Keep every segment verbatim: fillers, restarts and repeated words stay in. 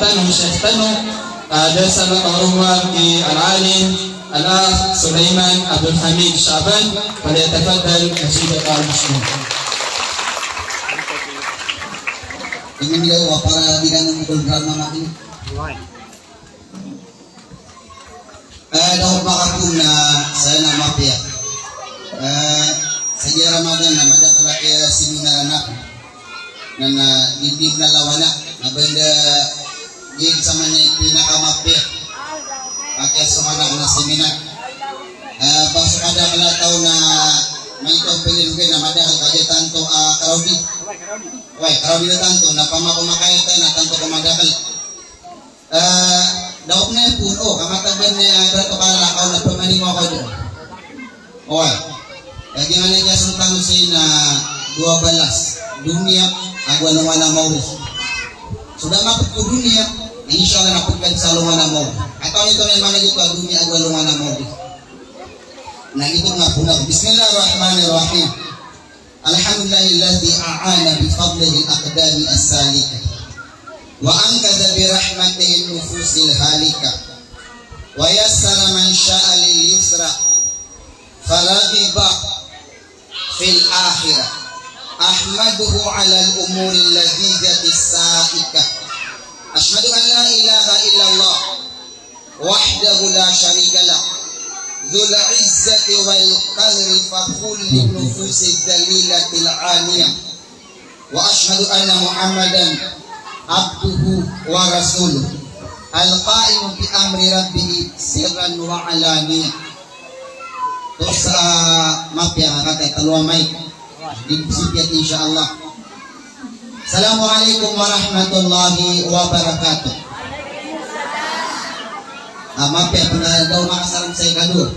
tano, Sheikh tano, ah, da sa makaorong ki Al-Alim Al-Akh Sulaiman Abdul Hamid Shaban, falyatafaddal mashiduran mashkura. Ingin dia wapara di dalam program namin. Eh, daw makapun na saya na mapiya. Eh, sa giya Ramadan na madakl a kiya seminar anan. Na, na, dibdib na lawan a, na banda gid sa mani pinakamapiya. Pakiya so anan na seminar. Eh, ba so kadakl a taw na maito pililugi na madakl a kagiya tanto, ah, crowded. Way, crowded na tanto, na pamako makayat na tanto ko madakl. Eh, daw ko na pun, o, kamatagan na, eh, ibarat o kalakaw na pamani mo ako dyan. Oway. Lagi nga na dyan sa tangsi na dua balas. Doniya, ago alongan a maori. So da mapd ko doniya, na inshallah na pd ka sa alongan a maori. Atawa ito na imanay ko doniya, ago alongan a maori. Na ito nga pun ako. Bismillahirrahmanirrahim. Alhamdulillahilladhi a'ana bi fadlihi al-aqdami as-salika. Wa anqadha bi rahmatihi an-nufusi al-halika. Wa yassara man sha'a lil yusra. Faraghiba fil akhirah. Ahmaduhu ala al-umuri al-ladhidhati as-sa'ika. Ashhadu an la ilaha illallah. Wahdahu la sharika lah, dzul izzati wal qahri, fakhur lin nufusi dzalilatil aniyah. Wa ashhadu anna Muhammadan abduhu wa rasuluh, al-qaimu bi amri rabbih sirran wa alaniyah. Terus, ah, mapiya, kata talo a mic. Di sipiyat, insha Allah. Assalamualaikum warahmatullahi wabarakatuh. Ah, mapiya, pn a da ako makasalam sa ikadowa.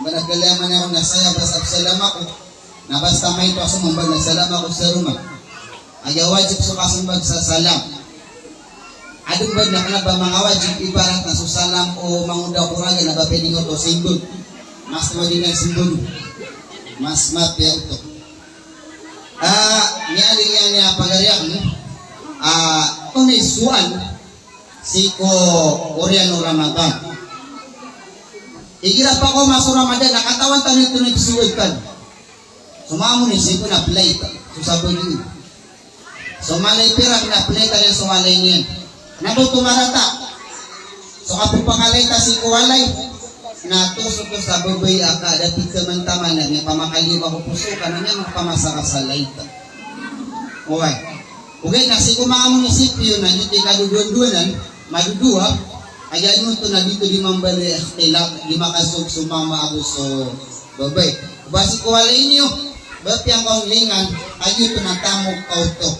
Ba na kalaman ako na saya basta salam ako. Na basta maito a so mambag na salam ako sa roma. Aya wajib so kasmbag sa salam. Adn ba na kna ba manga wajib, ibarat na so salam o mangoda ko raga na ba pwede ngka oto simbag. Mas wajib na simbag. Mas mapiya oto. Ah, niyan, niyan, niyan pagari akn. Ah, tonay sual sii ko oriyan o Ramadan. Igira pakaoma so Ramadan na katawan tano i tonay psuwag tano. So manga munisipyo na play ta so sabagi. So mala i pirak na play ta niyan so walay niyan. Na ba oto marata so kapphakalaita sii ko walay na toso ko sa babay a ka da pikamantaman na niyan pamakaliyo ka ko poso ka na niyan mapamasa ka sa laita. Oway. Ogaid na sii ko manga munisipyo na giyoto i kadodowandowanan, madodowa, aya ino oto na di oto di mambalay a ikhtilat, di makasog so mama ago so babay. Ba sii ko walay niyo, ba piyangkaon lingan, a giyoto na tamok ka oto.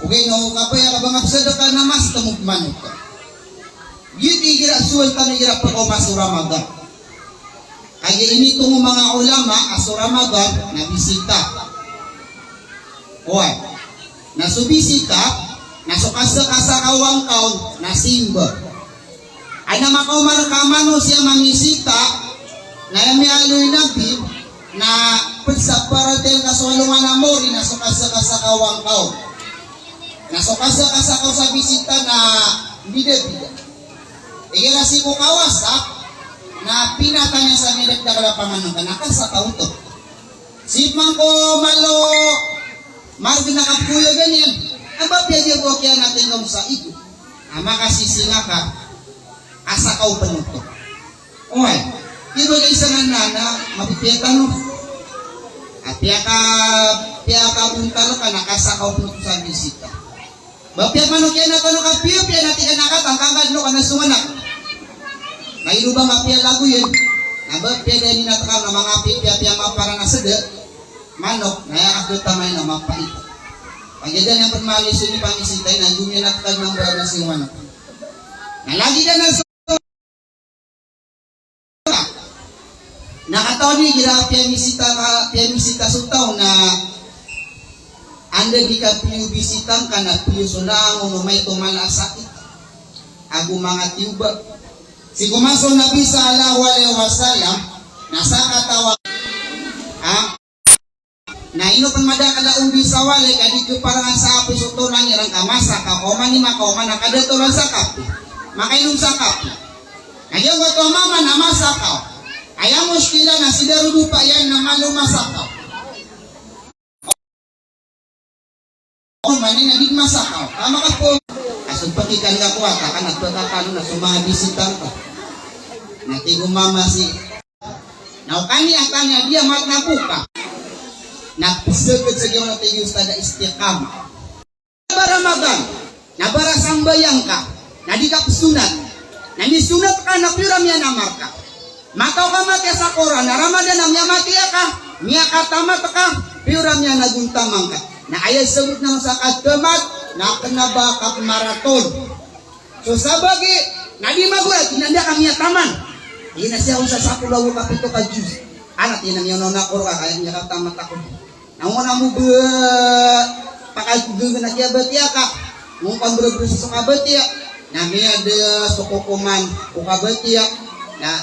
Ogaid na o kabaya ka ba nga psadaka na mas tamok man oto. Giyoto i igira sual tano igira pakaoma so Ramadan. Kagiya initong o manga ulama a so Ramadan na bisita. Oway. Na so bisita, na so kasakasakaw angka on na simba. Aya makaoma rka a manosiya a mamisita, na aya miyaaloy o Nabi, na pd sa paratiyaya ngka so alongan a maori, na so kasakasakaw angka on. Na so kasakasakaw sa bisita na bidabida. Igira sii ko kawasa, na pinataniya sa midakdakl a panganangka, na kasakaw oto. Sii pman ko malo, margn a kapkoyagan iyan, a ba piya giya bo kiyanati ngka on sa igo a makasisingaka, a sakaw pn oto. Oway, di ba isa nga na, na mapipiya tano. A piya ka, piya ka bontal ka na kasakaw pn oto sa bisita. Ba piya manok iyan a tano ka piya, piya na tig a na ka tangkangkad no ka na songanak. Na ino ba nga piya lagoyen? Na ba piya da ini na teka na manga piya, piya, piya mapara na sede manok, na aya ka pd tamay na mapait. Pagida niyan pd mali so ini pamisita iyan, na gomiyan a teka na manga na songanak. Na lagid anan so Na katawan iyo igira piyamisita ka, piyamisita so taw na anda di ka piyo bisita ngka na piyo so langon o maito mala a sakit ago manga tiyoba. Sii ko masa o Nabi sallallahu alaihi wasallam na sakataw a, ha? Na ino pn madakl a odi sa walay ka di khaparangan sa api so toran iran ka masa ka, oman i makaoma na kada toran sa kapi. Makainom sa kapi. Na giyangkoto a mama na masa ka. Aya mushkila na si Darudupa iyan na malo masa ka. Oman i na di masa ka. Tama ka po. Aso pakikan ka ko ata ka na pkakano na so manga bisita ka. Na tig o mama si Na o kani a tanya di a matnaboka. Na psagad sa giyoto i ustad a istiqamah. Ba Ramadan, na ba ra sambayang ka, na di ka psonat. Na misonat ka na piyo ra miyanamar ka. Mataw ka matiya sa Qur'an, na Ramadan na miyamatiya ka, miyakatamat ka, piyo ra miyanagontamang ka. Na aya sabot na sa katamat, na kna ba ka maraton. So sabagi na di magorad, tig iyan a da ka miyataman. Tig iyan a siya on sa sapolo ago ka pito ka juz. Anak, tig iyan a miyaona ako roo ka, kaya miyakatamat ako. Na ino na mo ba pakagagana kiyabatiya ka. Ino ka mbrabra so kabatiya. Na miyada so kokoman ko kabatiya. Na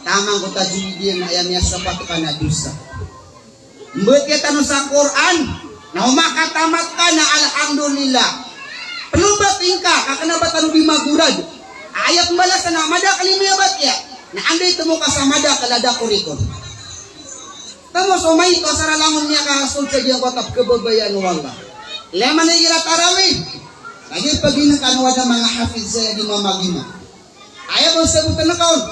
taman ko tajwid iyan, na aya miyasapat ka na dosa. Mbatiya tano sa Qur'an, na o makatamat ka na alhamdulillah. Pn o batiya ngka, ka kna ba tano di magorad. Aya pmbalasan na madakl i miyabatiya, na anda i tmo ka sa madakl a da ko rikor. Tmo so maito a saralangon miyakasold sa giyangkoto a pkhababayaan o Allah. Lima na igira tarawih, lagid pagina kano ada manga hafiz saya di mamagima. Aya bo sabotn ka on.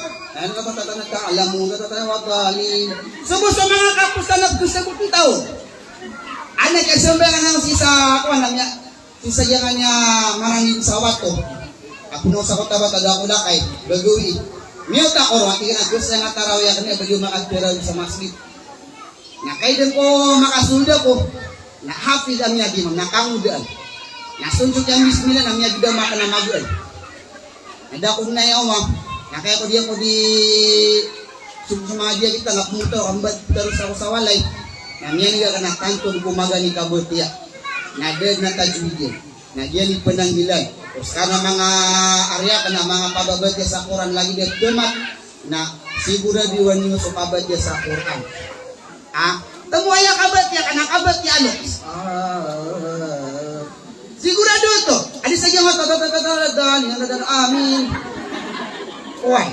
Aya ka tatanata alamu tatanata wadalin. So bo so manga kaposan a pkasabotn ta on. Ana ka sambayang a sii sa, kowan, na miya, sii sa giyanan a marangin sa wato. Ako na sa kota bata da ako lakay, bagawi. Miyata ko roo, tig iyan a gos nga tarawih akn a bagawi makatarawih sa masjid. Na kagiya dn ko makasold ako, na hafiz a miyagimam, na kangodaan. Na sontok iyan bismillah, na miyagdam akn a magaan. Na da ko dn aya oma, na kaya ko di ako di sumsuma a di kita, na pmotaw, ambat taros ako sa walay. Na miyaneg akn a tanto ko magaan i kabatiya. Na da dn a tajwid iyan. Na giya i pnanggilaan. Terus karna manga ari akn a manga kababatiya sa Qur'an lagid a tamat, na sigurado iwan iyo so kabatiya sa Qur'an. Ah, tmo aya kabatiya ka na kabatiya ano. Ah. Sigurado oto. Adi sa giya mata, ta, ta, ta, ta, ta, ta, amin. Oway.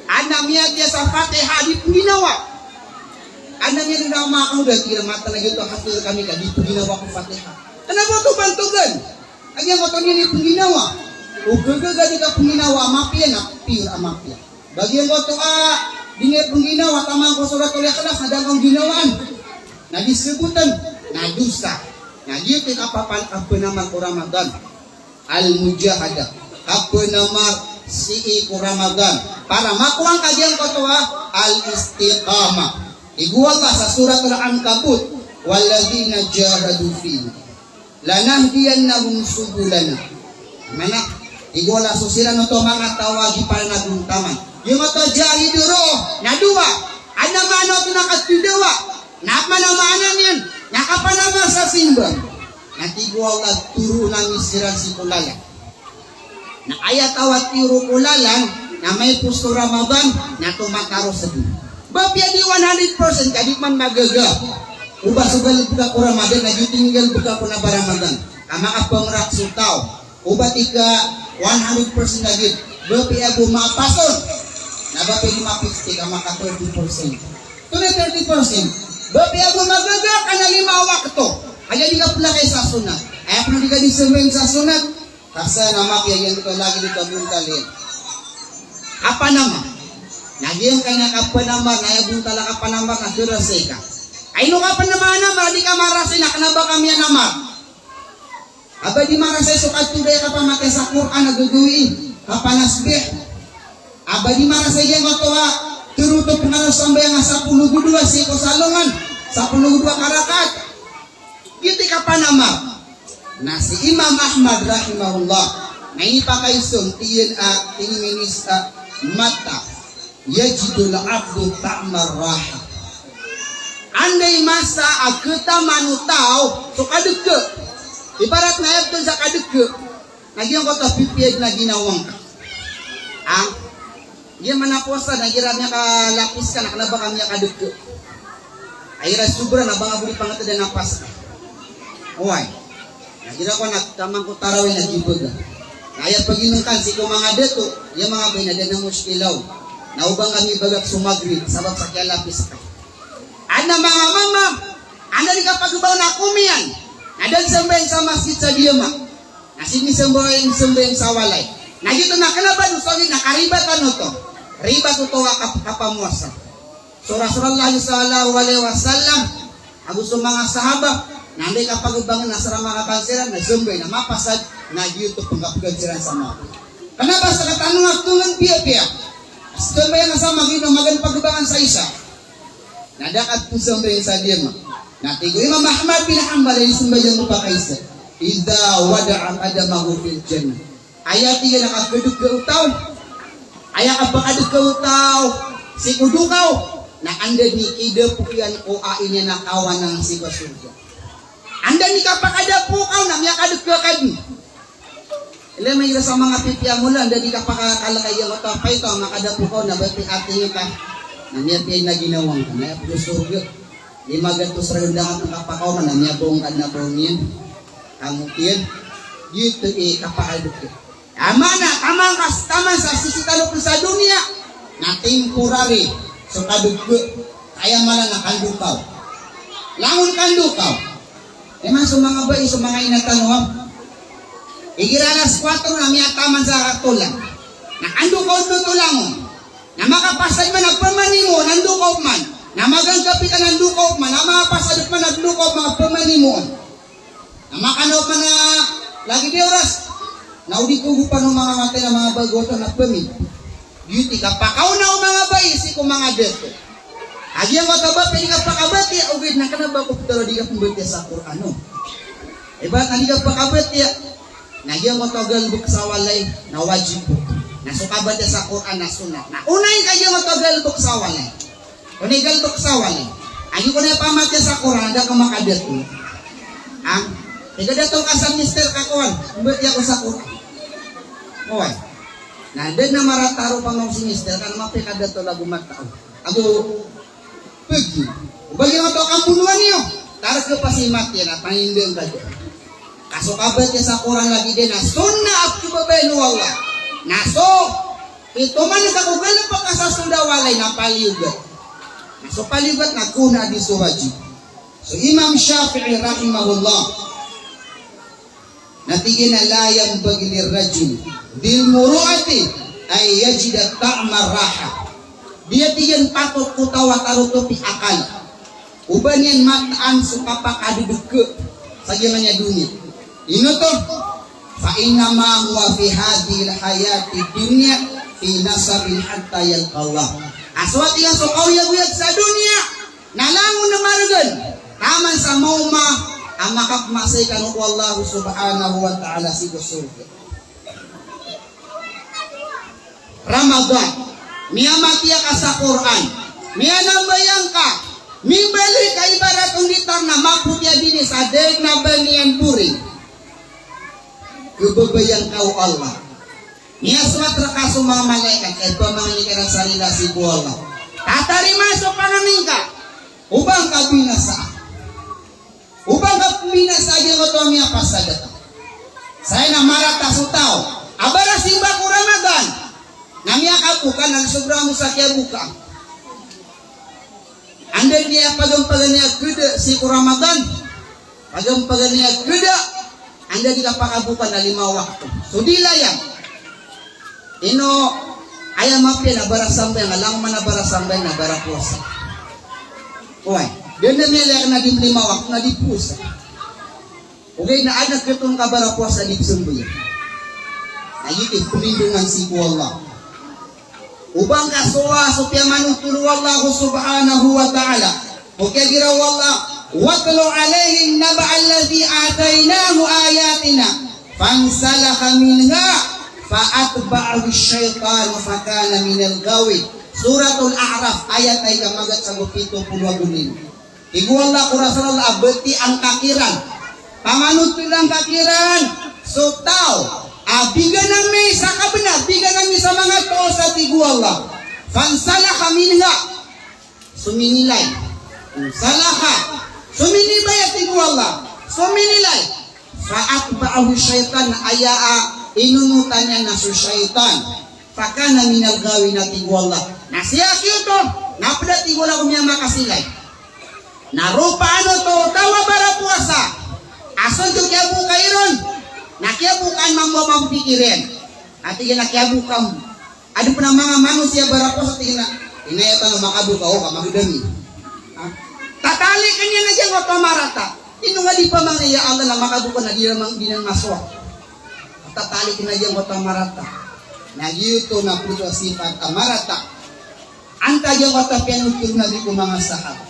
Ana miyatiya sa Fatiha, di pngginawa. Ana miyatiya na makaoda, tig iyan a mata na giyoto, hafiz kami ka, di pngginawa ko Fatiha. Kna ba oto bantogan? Aya mata niyan di pngginawa. O khagaga di ka pngginawa, mapiya na, pure a mapiya. Ba giyangkoto a di niyan pngginawa taman ko Suratul Ikhlas na da ngka on ginawaan, na di sabotn, na dosa. Na giyoto i kapapan, kapanamar ko Ramadan. Al-mujahadah. Kapanamar sii ko Ramadan. Para makowa ngka giyangkoto a al-istiqamah. Tig o Allah sa Suratul Ankabut, "Walladhina jahadu fina." "Lanahdiyannahum subulana." Mana, tig o Allah, so siran oto manga taw a gipanan a gontaman. Giyoto a jahadu roo, na dowa. Adn a maana oto na katidawa. Na adn a maana niyan na kapanamar sa simba. Na tig o Allah, toroon ami siran sii ko lalan. Na aya taw a tiyoro ko lalan, na maipos so Ramadan, na tomataro sa dn. Ba piya di one hundred percent ka di man magaga. O ba so galbk ka ko Ramadan, na giyoto i nggalbk ka ko na ba Ramadan. Ka makapangrak so taw. O ba tig ka one hundred percent lagid. Ba piya bo mapason. Na ba piya di mapikti ka maka thirty percent. Tonaa i thirty percent? Ba piya bo magaga ka na lima a wakto. Aya di ka plakay sa sonat. Aya pn di ka di sambayang sa sonat. Ka sa na mapiya giyangkoto lagid i kabontal iyan. Kapanamar. Na giyangkaya kapanamar, na aya bontal a kapanamar na kharasay ka. Ay, ino kapanamar, na di ka marasay na kna ba ka miyanamar. A ba di marasay so katoday a kapamatiya sa Qur'an a gagawii, kapanasbih. A ba di marasay giyangkoto a tero oto pn a sambayang a sapolo ago dowa sii ko salongan, sapolo ago dowa ka rakaat. Giyoto i kapanamar. Na si Imam Ahmad rahimahullah, na inipakaiza on, tig iyan a, tig iyan a, mata yajidul abdu ta'mar raha. Anda i masa a khataman o taw so kadg. Ibarat na aya btad sa kadg. Na giyangkoto a pipiya dn a ginawa ngka. Ah, giya mana powasa na igira miyakalapis ka na kna ba ka miyakadg. Igira sobra na ba nga bo di pangatadn a paska. Oway. Na igira ko na taman ko tarawih na gibaga. Na aya paginengkan sii ko manga dato, aya manga bai na da a mushkila on. Na oba nga mibagak so Maghrib, sabap sa kiyalapis ka. Adn a manga mama, anda di kapagbangon a komiyan. Na da a sambayang sa masjid sa diyama. Na sii di sambayang, sambayang sa walay. Na giyoto na kena ba dosa gid na karibat ano oto. Ribat oto a kap-, kapamowasa. So Rasulullah sallallahu alaihi wasallam, ago so manga sahaba, na anda i kapagbangon na sa manga kaban siran, na sambay, na mapasad, na giyoto pengkapegan siran sa manga. Kena ba sa katano a tongan piyapiya. Sambayang sa Maghrib na magaan pagbangon sa Isa. Na da a kato sambayang sa diyama. Na tig o Imam Ahmad bin Hanbal, aya sambayang o pakaisa. Idha wada'a qadamahu fil jannah. Aya tig iyan a kadeka o taw, aya kapakadeka o taw sii ko dokaw, na anda dn i kidapok iyan ko ai niyan a kawanan sii ko sorga. Anda dn i kapakadapok o kaw na miyakadeka ka dn. Ilay man igira sa manga pipiya mola, anda dn i kapakakalek a giya oto a paito a makadapok o kaw na ba piya ating ka. Na miyapiya na ginawa ngka, na aya pd ko sorga. Lima gatos ragon dn a kapakaoma na miyabaong ka dn a baong iyan. Kamoto iyan, giyoto i kapakadeka. Aya maana, taman ka, taman sa sii tano pn sa doniya, na temporary so kadeka. Aya maana na kandokaw. Langon kandokaw. Imanto so manga bai, so manga ina tano, ha? Igira alas kwatro na miyataman sa katolan. Na kandokaw dn oto langon. Na makapasad man a pamanimoon, andokaw man. Na magangkapit a nandokaw man, na makapasad man a andokaw man a pamanimoon. Na makanaw man a lagid i oras. Na o di ko gopan o manga matay na manga bago oto na pamit. Giyoto i kapakaona o manga bai sii ko manga dato. Kagiya mataw ba pwede kapakabatiya, ogaid na kena ba ko pitharo a di kapembatiya sa Qur'an, no? Ibarat na di kapakabatiya, na giya mataw a galebek sa walay, na wajib. Na so kabatiya sa Qur'an na sunnat. Na onay ka giya mataw a galebek sa walay. Onay galebek sa walay. Agi ko na pamatiya sa Qur'an, da ka makadato. Ha? Tig a dato ka sa mister ka kowan, mbatiya ko sa Qur'an. Oway. Na da dn a marata roo pamang si mister, ka na mapiya ka dato lago matao. Ago pegi. Oba giya mataw a kambonoan iyo. Tarek iyo pasi matiya na pangindeng ka dn. Ka so kabatiya sa Qur'an lagid iyan na sunnat a pkhababayaan o Allah. Na so pitoman ka ko galebek ka sa sold a walay na paliyogat. Na so paliyogat na kona a di so wajib. So Imam Shafi'i rahimahullah na tig iyan a la yanbaghi lirrajuli dhil muru'ati an yajida ta'ma raha. Di a tig iyan patot ko taw a tarotop i akal o ba niyan mataan so kapakadedeka sa giyangkaya doniya. Ino oto? Fa innama huwa fi hadhihil hayatid dunya fi nasabin hatta yalqa Allah. A so, a tig iyan, so kaoyagoyag sa doniya na langon a maregen taman sa maoma a makapmasay kano ko Allah subhanahu wa ta'ala sii ko sorga. Ramadan, miyamatiya ka sa Qur'an, miyanambayang ka, mimbaloy ka, ibarat o gitar na mapoti a dinis a da dn a ba niyan boring. Khababayaan ka o Allah. Miyasoat rka so manga malaikat, aya pamangni ka iran sa rila sii ko Allah. Tatarima so pamangni ka. Oba ngka binasa. Oba ngka binasa a giyangkoto a miyapasad ka. Saya na marata so taw a barasimba ko Ramadan na miyakaboka na sobra mo sa kiyaboka. Anda niyan pagampagan iyan a keda sii ko Ramadan? Pagampagan iyan a keda, anda di kapakaboka na lima wakto. So di layan. Ino aya mapiya na barasambayang, alang man a barasambayang na barapowasa. Oway, da dn a miyalaya na di lima wakto na di powasa. Ogaid na adn a ketoon ka barapowasa di psambayang. Na giyoto i pelindongan sii ko Allah. Oba ngka sowa so piyamanotol o Allah subhanahu wa ta'ala. O kiyagira o Allah, "Watlu alaihim naba'alladhi atainahu ayatina fansalakha minha fa'atba'ahu shaytanu fakana minal ghawin." Suratul A'raf, ayat a ika magat sa go pito polo ago lima. Tig o Allah ko Rasulullah a batiya ngka kiran. Pamanotola ngka kiran so taw a bigan ami sa kabenar, bigan ami sa manga tao sa, tig o Allah. Fansalakha minha. Sominilay. Salaha. So minibaya, tig o Allah. So minilay. Fa atba'ahu shaytan, aya a inonotan iyan na so shaytan. Fa kana minal ghawin, tig o Allah. Na sii a giyoto, na pd, tig o Allah, ko miyamakasilay. Na ropaan oto o taw a barapowasa a so kiyaboka iron, na kiyabokaan mambo a mapikir iyan. Na tig iyan a kiyaboka mambo. Adn pn a manga manosiya a barapowasa, tig iyan a, inaya tano makaboka, o ka magdami. Ha? Tatalikin iyan a giyangkoto a marata. Ino nga di pamangni, ya Allah, na makaboka na di na mang-, di na masowa. Tatalikin a giyangkoto a marata. Na giyoto na pd oto a sipat a marata. Antaa giyangkoto a piyanothol o Nabi ko manga sahaba?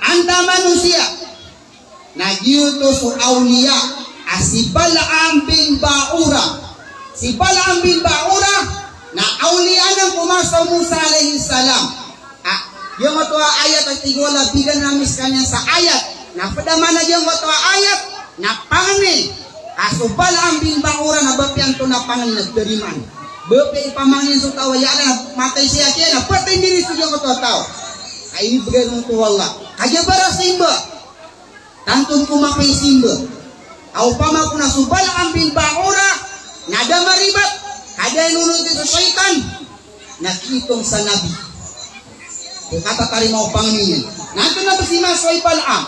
Antaa a manosiya? Na giyoto so awliya a si Bal'am bin Ba'ura. Si Bal'am bin Ba'ura na awliya anan ko masa o Musa alayhis salam. A, giyangkoto a ayat a tig o Allah, bigan ami skaniyan sa ayat. Na pd a maana giyangkoto a ayat na pangni a so Bal'am bin Ba'ura na ba piyanto na pangni na tarimaan. Ba piya ipamangni so taw a, ya Allah, na matay saya kiya, na patay diri so giyangkoto a taw. Ka inibgay ron oto o Allah. Kagiya barasimba. Tanto ko mapaisimba. Ka opama ko na so Bal'am bin Ba'ura na da maribat, ka da inonoti so shaytan, na kiitong sa Nabi ko katatarima o pangni niyan. Na antonaa ba si masa i Bal'am?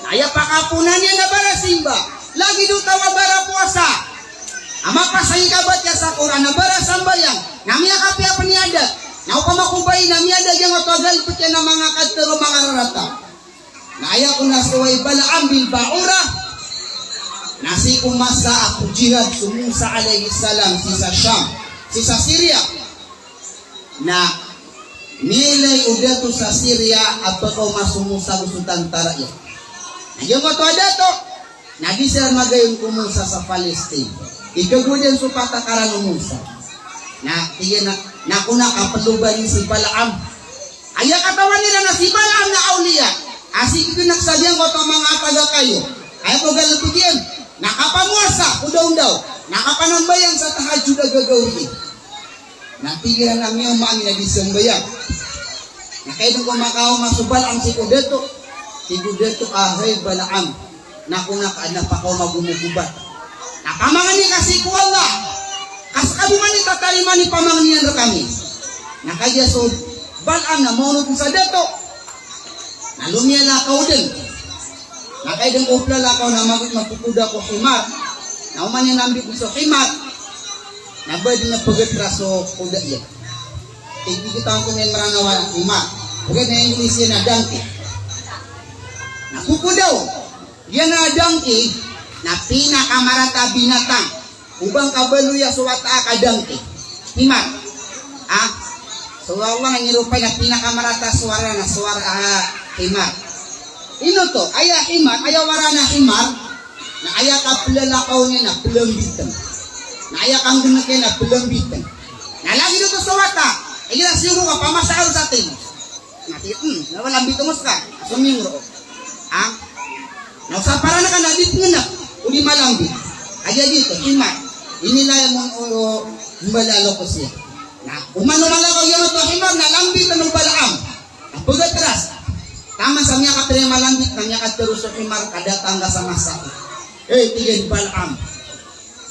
Na aya pakapoon iyan na barasimba, lagid o taw a barapowasa a mapasang i kabatiya sa Qur'an, na barasambayang, na miyakapiya pn i adat. Na opama ko bae na miyada giyangkoto a galbk iyan a manga katharo, manga rarata. Na aya kon a so i Bal'am bin Ba'ura na sii ko masa a ko jihad so Musa alayhis salam sii sa Sham, sii sa Syria. Na miyailay o dato sa Syria a pkaoma so Musa ago so tantara iyan. Na giyangkoto a dato na di siran magayon ko Musa sa Palestine. Ikagowad iyan so patakaran o Musa. Na tig iyan a, na kon a kaploban iyo si Bal'am. Aya katawan iran a si Bal'am na awliya a sii kagnak sa giyangkoto a manga taga kayo. Aya ko galbk iyan na kapamowasa ko dawndaw, na kapanambayang sa tahajjud a gagawii. Na tig iran a miyaoma ami na di sambayang. Na kaidong ko makaoma so Bal'am sii ko dato. Tig o dato a, hay Bal'am, na kon a ka adn a pakaoma gomogobata. Na pamangni ka sii ko Allah. Ka ska bo man i tatarima i pamangni iyan rkami. Na kagiya so Bal'am na maonot sa dato. Na lomiyalakaw dn. Na kaidong ko plalakaw na magot na pokoda ko himar. Na oman iyan nambit so himar, na ba dn na pgatra so koda iyan. Tig iyan a kitaan ko miyan Mranaw a himar. Ogaid na English iyan na donkey. Na pokoda on. Giyanan a donkey na pinakamarata a binatang. O ba ngka baloya so wata a ka donkey? Himar. Ah, so Allah na niropay na pinakamarata a sowara na sowara a himar. Ino oto, aya himar, aya wara na himar, na aya kaplalakaw niyan na plambitn. Na aya kanggnak iyan na plambitn. Na lagid oto so wata, igira siyogo ka pamasa ka ron sa tim. Na tig iyan, hmm, na malambit o ngos ka, a somingro. Ha? Na o saparan ka na di pngnak, o di malambit. Aya giyoto, himar. Inilay mo o mbalalok ko siya. Na oman o malakaw iyan oto himar, na lambitn o Bal'am. Na pgatras. Taman sa miyakatr iyan malambit, na miyakatr so himar, kadatang ka sa masa. Eh, tig iyan Bal'am.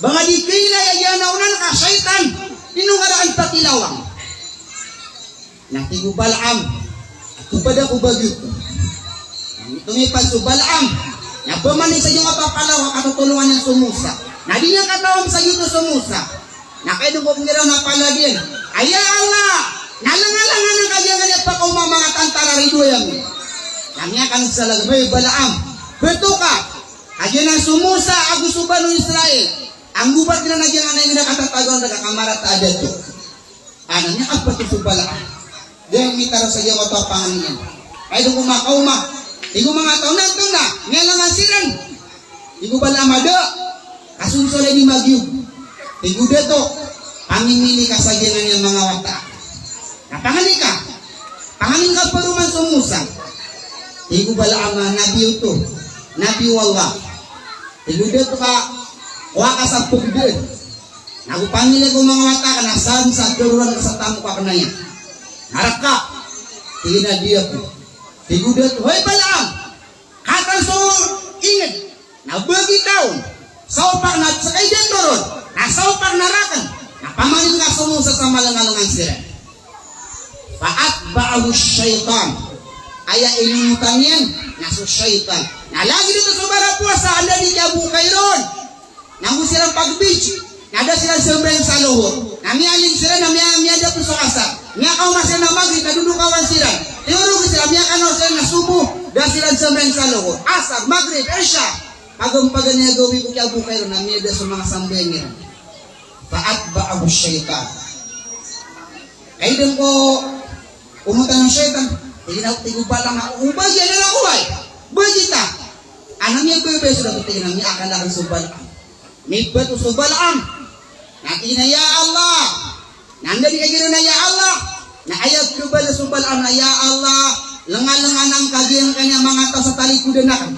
Ba nga di kailay a giyanan ka shaytan, ino nga da a patilawang. Na tig o Bal'am, a topad ako ba giyoto. Na tomipad so Bal'am, na pman sa giyangkoto a palaw a katotolongan iyan so Musa. Na di niyan katawan sa giyoto so Musa. Na kaidong ko pnggiraw na palad iyan a, ya Allah, na langalangan angka giyangkaya pakaoma a manga tantara a ridoay ami. Na miyakan sa lagid, hay Bal'am, bto ka. Ka giyanan so Musa ago so Banu Israil, anggobat iran a giyangkaya a katatagawan rka ka marata a dato. Ana niyan a pto so Bal'am. Di mitarasa giyangkoto a pangni iyan. Kaidong ko makaoma. Tig o manga taw na antonaa, miyalangan siran. Tig o Bal'am a da. Ka so Musa di magiyog. Tig o dato, pangimili ka sa giyangkaya a manga wata. Na pangni ka. Pangni ka paroman so Musa. Tig o Bal'am a nabi oto. Nabi o Allah. Tig o dato ka, kowa ka sa pgdn. Na go pangni ko manga wata ka na san sa tharoon ka sa tamok a kna iyan. Na rk ka. Tig iyan a di ako. Tig o dato, "Hoy Balaam, katawan so inged na bagi taw on, saopak na sekay dn toron, na saopak na raken, na pamangnin ka so Musa sa malengalengan siran." Fa atba'ahu shaytan. Aya inonotan iyan na so shaytan. Na lagid oto so barapowasa, anda di kiyabokay ron. Na go siran pag-beach, na da siran sembayang sa lohor. Na miyaling siran, na miya-, miyadap so asar. Miyakaoma siran a magrib, na dodokawan siran. Tiyorog siran, miyakanaw siran na sobo, da siran sembayang sa lohor. Asar, magrib, isha. Pagan-paganay a gawii ko kiyabokay ron, na miyada so manga sambayang iran. Fa atba'ahu shaytan. Kagiya dn ko onotan o shaytan, tig iyan a, tig o Balaam a, "O bagi, aya na ko ay. Bagi ta." Ana miyabaya so dato, tig iyan a, miyaakal akn so Balaam. Mibato so Balaam. Na tig iyan a, "Ya Allah." Na anda di kagiya ron a, "Ya Allah." Na aya khabaloy o Balaam na, "Ya Allah, lengalengan angka giyangkaya manga taw sa talikodan akn."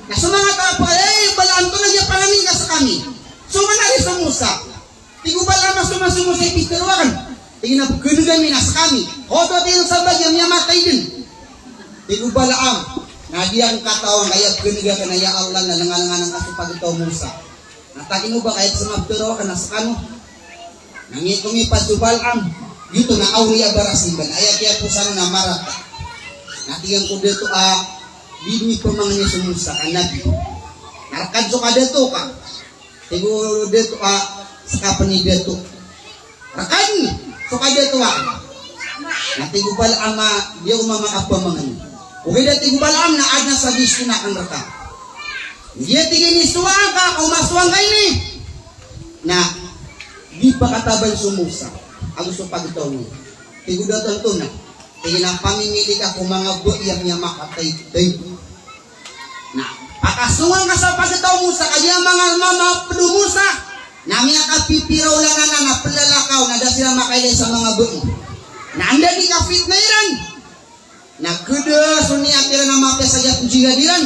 Na so manga taw a, "Ey Balaam, antonaa giya pangnin ka sekami? So man ari so Musa?" Tig o Balaam a, "So man so Musa i pitharo akn?" Tig iyan a, "Pkhaneg ami na sekami." Oto, tig iyan, sa bagi a miyamatay dn. Tig o Balaam, na giyangkaya taw angkaya pkhaneg akn a, ya Allah, na lengalengan angka so pagtaw o Musa. Na takin o ba kaya pzamabtero ka na skano. Na ngitong ipat so Balaam, giyoto na awri a barasimba, aya kiyaposan on na marata. Na tig iyan ko dato a, di dn ipamangni so Musa ka nabi. Na rkad so kadato ka. Tig o dato a, ska pn i dato. Rkad so kadato a. Na tig o Balaam a, di ako mamakapamangni. Ogaid a tig o Balaam na adn a sabiskn akn rka. Giya tig iyan i sowaan ka, o masowaan ka ini. Na di pakataban so Musa ago so pagtaw niyan. Tig o dato a antonaa? Tig iyan a pamimili ka ko manga bai a miyamakatay-tay. Na pakasowaan ka sa pagtaw o Musa, kagiya manga mama pd o Musa na miyakapipira olan anan a plalakaw na da siran makailay sa manga bai. Na anda di kafitna iran. Na khada so niyat iran a mapiya sa giya pjihad iran.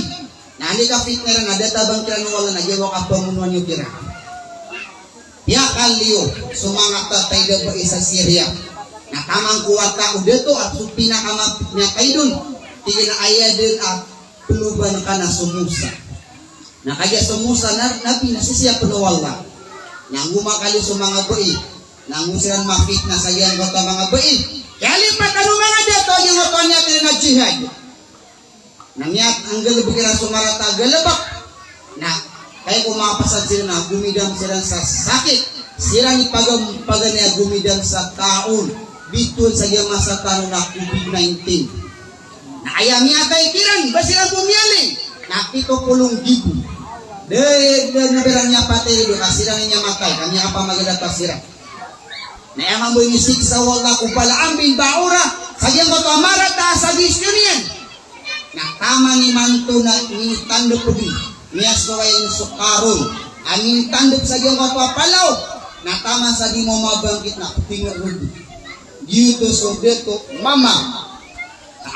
Na anda di kafitna iran na da tabang kiran o Allah na giya wakapamonoan iyo kiran. Piyakaliyo so manga tatay a bai sa Syria. Na taman ko wata o dato a so pinakamapit niyan kaidon. Tig iyan a aya dn a ploban ka na so Musa. Na kagiya so Musa na nabi na sisiyapn o Allah. Na go makaliyo so manga bai. Na go siran mafitna sa giyangkoto a manga bai. Kiyalipatan o manga dato a giyangkoto a niyat iran a jihad. Na miyanggalbk iran so marata a galbk. Na kay ko mapasad siran na gomidam siran sa sakit. Siran i pagam-, paganay a gomidam sa taon. Bitowan sa giya masa tano na covid nineteen. Na aya miyatay kiran, ba siran bo miyaling. Na pito polo nggibo. Di, di, na ba iran miyapatay, di ka siran i miyamatay, ka miyakapamagada pa siran. Na aya mambo inisiksa o Allah ko Balaam bin Baora, sa giyangkoto a marata a sabiskn iyan. Na taman imanto na initandp dn, miyasowa iyan so Karun a initandp sa giyangkoto a palaw, na taman sa di mamabangkit na ptingor dn. Giyoto so dato mama.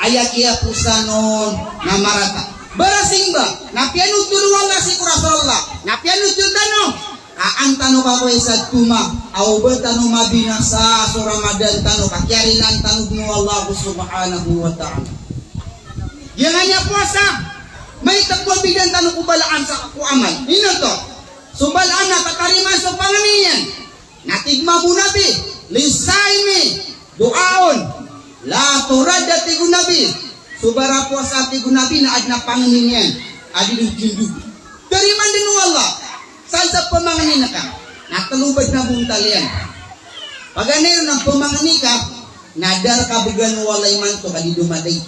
Aya kiyaposan on na marata. Barasimba, na piyanotol o Allah sii ko Rasulullah, na piyanotol tano. Ka an tano kakowa i sadtoma, a o ba tano mabinasa so Ramadan tano, ka kiyarilaan tano dn o Allah subhanahu wa ta'ala. Giyangkaya powasa, maito a bidan tano ko Balaam sa ko amal. Ino oto? So Balaam na tatarimaan so pangni iyan. Na tig mambo o Nabi, "Lis-sa'imi du'aun la yurad," tig o Nabi. So barapowasa, tig o Nabi, na adn a pangni niyan a di dn kindogi. Tarimaan dn o Allah. Sadn sa pamangnin ka na tlo badn a bontal iyan. Paganay ron na pamangni ka, na da rka bgan o Allah imanto ka di domadait.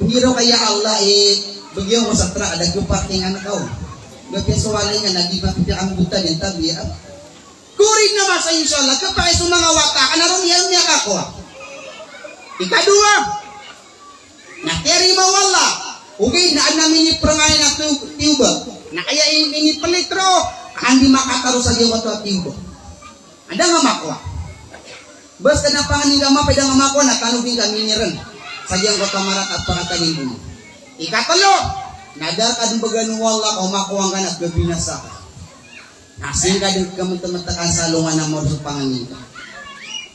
Pgiraw ka, "Ya Allah, i bgi ako sa trak a da khapartingan ako. Mapiya so walay nga na di mapiya ka mbota niyan tabiya." Korin na masa, insha Allah, khapakay so manga wata ka na ron iyan miyakakowa. Ikadowa, na tiyarima o Allah. Ogaid na adn a miniprangay na tiyoba. Na aya i-, miniplit ron, ka an di makataro sa giyangkoto a tiyoba. Anda nga makowa. Bas ka na pangni nga mapay da nga makowa na tano di nga miniren. Sa giyangkoto a marata a pangatanin dn. Ikatlo, na da rka dn bgan o Allah ka o makowa ngka na khabinasa ka. Na sii ngka dn khamatmatakan sa alongan a mawri so pangni ngka.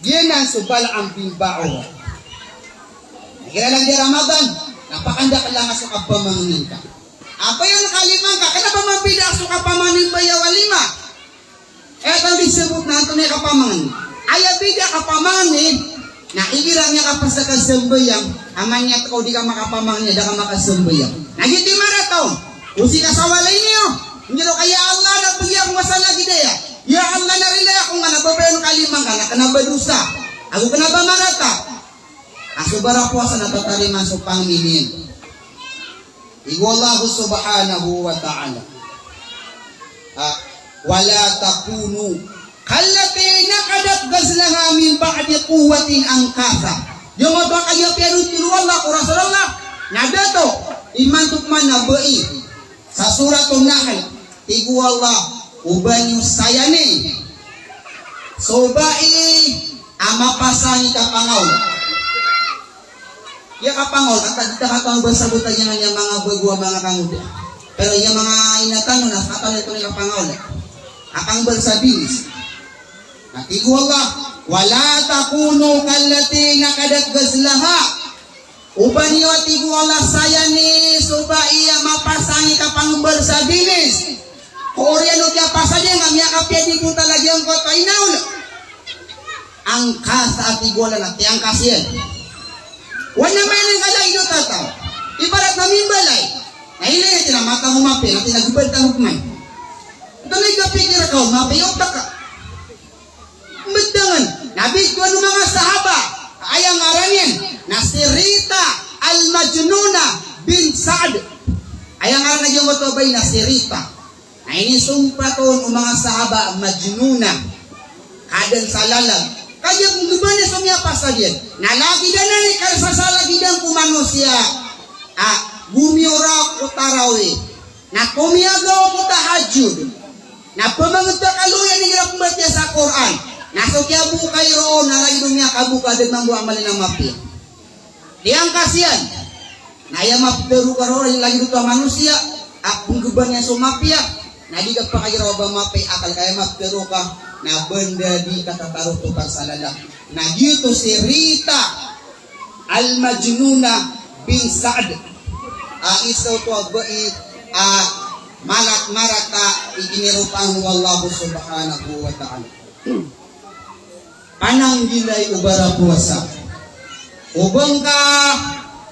Giyanan so Balaam bin Baor. Igira lagid a Ramadan, na pakandakl angka so kapamangnin ka. Apiya kalima ngka, kna ba mabida so kapamangnin ba aya walima? Aya tano di sabot na antonaa i kapamangnin. Aya bida a kapamangnin, na igira miyakapas ka sambayang, a maniyat ka o di ka makapamangnin, da ka makasambayang. Na giyoto i marata on. O sii ka sa walay niyo. Ngiro ka, "Ya Allah, na bgi ako sa lagid aya. Ya Allah, na rilai ako nga na ba bayan kalima ngka, na kna ba dosa. Ago kna ba marata." A so barapowasa na tatarimaan so pangnin iyan. Tig o Allah subhanahu wa ta'ala, ah, "Wala takunu kallati naqadat ghazlaha min ba'di quwwatin ankatha." Giyoto a kagiya piyanothol o Allah ko Rasulullah, na dato, imanto pman a bai sa Suratun Nahl, tig o Allah, o ba niyo sayanin so bai a mapasang i kapangaol. Iya kapangaol, antaa di ta katawan ba sabot a giyanan iya manga bago a manga kangoda. Pero iya manga ina tano na katawan iyan i kapangaol. Kapangaol sa binis. Na tig o Allah, "Wala takunu kallati naqadat ghazlaha." O ba niyo, tig o Allah, sayanin so bai a mapasang i kapangaol sa binis. Ko oriyan o kiyapasad iyan a miyakapiya di ko talaga angkoto a inaol. Ankatha, tig o Allah, na tiyangkas iyan. Oway na mayanin ka lagid o tataw. Ibarat na mimbalay. Na ilay na tina mata mo mapiya, na tina gubad tano pman. Antonaa i kapikir ka o mapiya o taka. Mbdangan. Na bitowan o manga sahaba. Aya ngaran iyan na si Rita Al-Majnuna bin Sa'd. Aya ngaran a giyangkoto a bai na si Rita. Na inisompat on o manga sahaba a majnuna. Kadan sa lalag. Kagiya pnggabanan so miyapasad iyan. Na lagid anan i karsasalagidan ko manosiya a gomiyorak ko tarawih. Na komiyagaw ko tahajjud. Na pmangtk a loya igira pmbatiya sa Qur'an. Na so kiyaboka iron na lagid o miyakaboka, da mambo a amal iyan a mapiya. Tiyangkas iyan. Na aya maptharo ka roo lagid oto a manosiya a pnggabanan iyan so mapiya, na di ka pakagiraw a ba mapiya i akal ka, aya maptharo ka na banda di ka tatarotop sa lalag. Na giyoto si Rita Al-Majnuna bin Sa'd. A, isa oto a bai a malat-, marata i giniropaan o Allah subhanahu wa ta'ala. Pananggilai o barapowasa. O ba ngka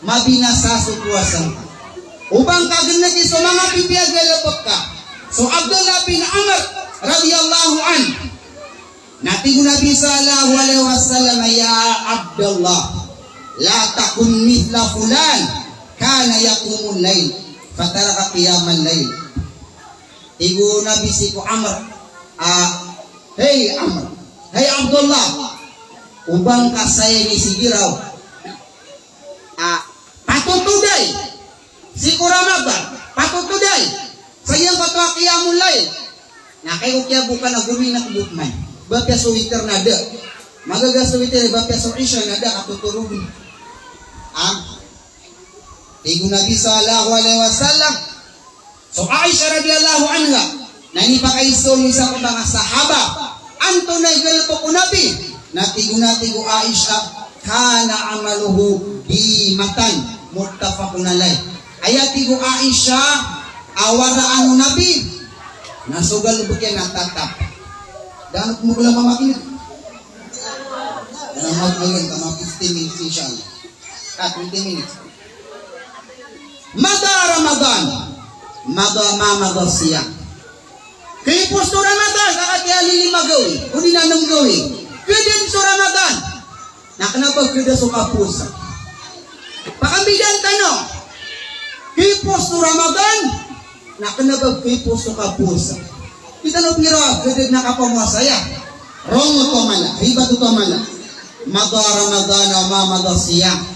mabinasa so powasa ngka. O ba ngka gnki so manga pipiya a galbk ka. So Abdullah bin Amr radiyallahu anhu. Na tig o Nabi sallallahu alaihi wasallam, "Ya Abdullah, la takun mithla fulan, kana yaqumul lail, fataraka qiyamal lail." Tig o Nabi sii ko Amr, a, "Hey Amr, hey Abdullah, o ba ngka saya ini sigiraw a patotoday sii ko Ramadan, patotoday sa giyangkoto a qiyamul layl. Na kagiya ko kiyaboka na gominakbo pman. Ba piya so witr na da. Magaga so witr, ba piya so isha na da katotorogn." A, tig o Nabi sallallahu alaihi wasallam, so Aisha radiyallahu anha, na inipakaiza on o isa ko manga sahaba, antonaa i galbk o Nabi? Na tig o, na tig o Aisha, "Kana amaluhu dimatan, muttafaqun alaih." Aya tig o Aisha, a waraan o Nabi na so galbk iyan na tatap. Da a pmbgla mamakineg. Da a mamakineg, tama fifteen minutes, insha Allah. Ah, twenty minutes. Mada Ramadan, mada ma mada siyam. Khipos so Ramadan, ka katii a lima gawii, odi na nm gawii. Khadn so Ramadan, na kna ba khada so kapowasa. Pakambidaan tano. Khipos so Ramadan, na kna ba khipos so kapowasa. Di tano pira khada na kapamowasa aya. Rong oto a mala, ribat oto a mala. Mada Ramadan wa ma mada siyam.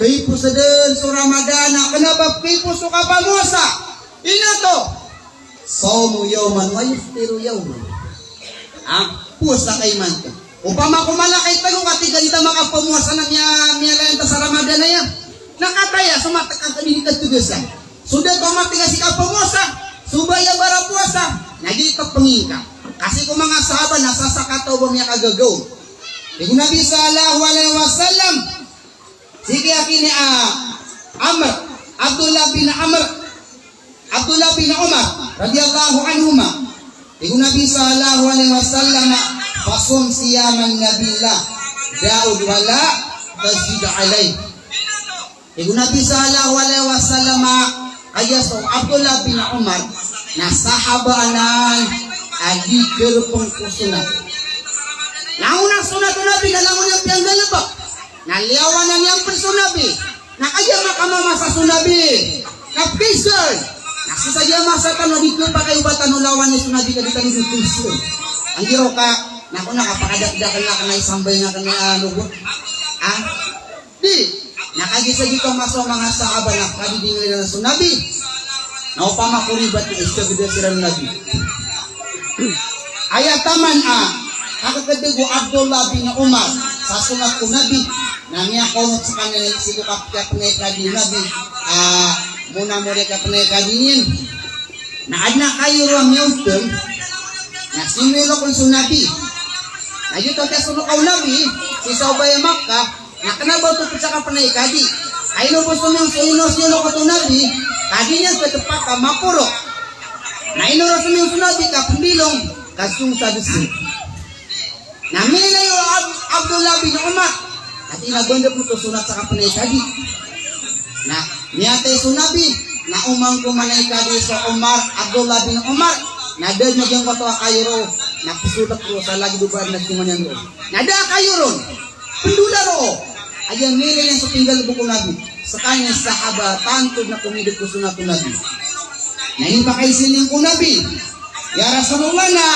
Khipos dn so Ramadan, na kna ba khipos so kapamowasa. Ino oto? Sawmu yawmin wa yuftiru yawman. Ha? Powasa ka imanto. Opama ko mala ka i tago ka tig a di ta makapamowasa na miya-, miyalayan ta sa Ramadan aya. Na kataya so matek a di katgasan. So da ko matek a sii kapamowasa, so ba aya barapowasa, na di ta pngingka. Ka sii ko manga sahaba na sasakataw ba miyakagagaw. Tig o Nabi sallallahu alaihi wasallam, Sii ki akini a Amr, Abdullah bin Amr, Abdullah bin Umar radhiyallahu anhuma. Tig o Nabi sallallahu alaihi wasallam, "Fasum siyaman Nabillah Daud wa la tazid alaih." Tig o Nabi sallallahu alaihi wasallam, kagiya so Abdullah bin Umar na sahaba anan a di kerepeng ko sunat. Langon a sunat o Nabi na langon iyan piyanggalebek. Na liyawanan iyan pen so Nabi. Na kagiya makamamasa so Nabi, kapkaisan. Na sii sa giya masa tano a di kepakay o ba tano lawanan so Nabi ka di tano di kaisan. Anggiraw ka, na ko na kapakadakdakel na kena i sambay na kena, ah, lobot. Ah? Di. Na kagiya sa giyoto a masa o manga sahaba na kadidingil iran so Nabi. Na opama ko ribat na isageda siran o Nabi. Aya taman a kakekedeg o Abdullah bin Umar sa sunat ko Nabi, na miyakaonot sekaniyan sii ko kapiya penay kadi o Nabi, ah, mona mori kapenay kadi niyan. Na aden a kayo ron a miyaotem, na simiyono kon so Nabi. Na giyoto a kiyasonoka o Nabi sii sa obay a Makkah, na kena ba oto ped sa kapenay kadi. Ay ino bo so miyon so ino siyono oto o Nabi, kadi niyan kedepak a maporo. Na ino ron so miyon so Nabi ka pendilong, ka song sa desen. Na miyalay o Ab-, Abdullah bin Umar. Ati na banda pen oto sunat sa kapenay kadi. Na miyatay so Nabi, na oman ko manay kadi so Umar, Abdullah bin Umar. Na da den a giyangkoto a kayo ron, na pesolek ron sa lagid o ba den a tonganiyan ron. Na da a kayo ron. Pendola ron. Aya miyalay niyan so pinggalebek o Nabi. Sekaniyan sahaba, tanto den a komideg ko sunat o Nabi. Na inipakaiza niyan ko Nabi, "Ya Rasulullah, na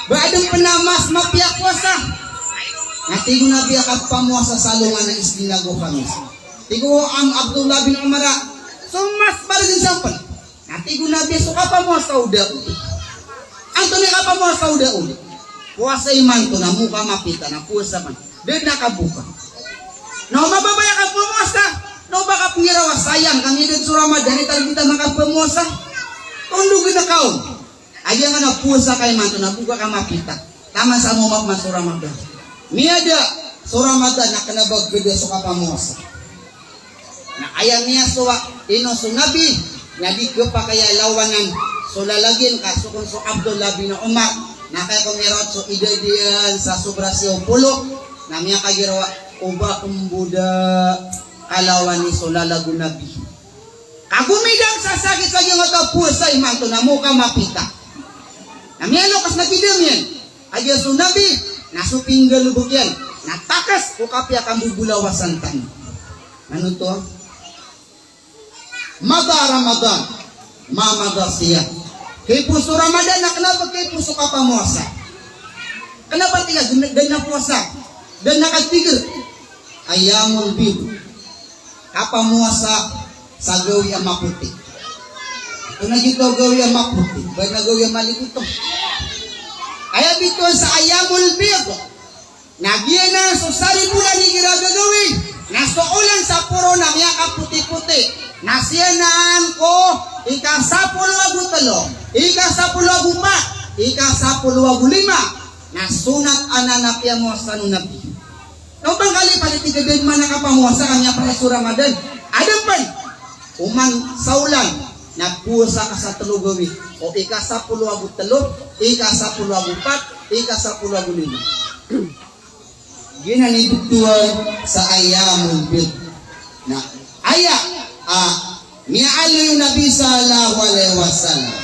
ba aden pen a mas mapiya a powasa?" Na tig o Nabi a kapamowasa sa alongan a Isnin ago Khamis. Tig o Am-, Abdullah bin Umar a, "So mas bargen sampel?" Na tig o Nabi a so kapamowasa o Daud. Antonaa i kapamowasa o Daud? Powasa imanto na mo ka mapita na powasa man. Da den a kaboka. Na o mababaya ka pamowasa, na o ba ka penggirawa sayang ka miyadn so Ramadan i target a makapamowasa. Tondog den a kaon. Aya nga na powasa ka imanto na boka ka mapita. Taman sa mo mapman so Ramadan. Miyada so Ramadan na kena ba geda so kapamowasa. Na aya miyasowa ino so Nabi, na di kepakay a lawanan so lalagin ka so kon so Abdullah bin Umar, na kaya ko miyarawat so idad iyan sa sobra siyaw polo, na miyakagirawa o ba kemboda kalawani so lalag o Nabi. Ka gomidang sa sakit sa giyangkoto a powasa imanto na mo ka mapita. Na miyalokas na kidang iyan. Kagiya so Nabi, na so pinggalebek iyan, na takas ko kapiya kambobolawasan tano. Ano to? Mada Ramadan, ma mada siyam. Kaiposo Ramadan, na kena ba kaiposo kapamowasa. Kena ba tiga, da den a powasa, da den a katigr. Ayyamul bid. Kapamowasa sa gawii a mapoti. Ito na giyoto a gawii a mapoti, ba na gawii a maligoto. Aya bitowan sa ayyamul bid. Na giyanan so saribolan igira gagawii, na so olan sa poro na miyakapotipoti. Na siyanan ko ika sapolo ago telo, ika sapolo ago pat, ika sapolo ago lima. Na sonat anan a piyamowasan o Nabi. Na o ba ngka lipati tig a da den man a kapamowasa ka miyapasad so Ramadan. Aden pen. Oman sa olan na powasa ka sa telo gawii. O ika sapolo ago telo, ika sapolo ago pat, ika sapolo ago lima. Giyanan i bitowan sa ayyamul bid. Na aya a miyaaloy o Nabi sallallahu alaihi wasallam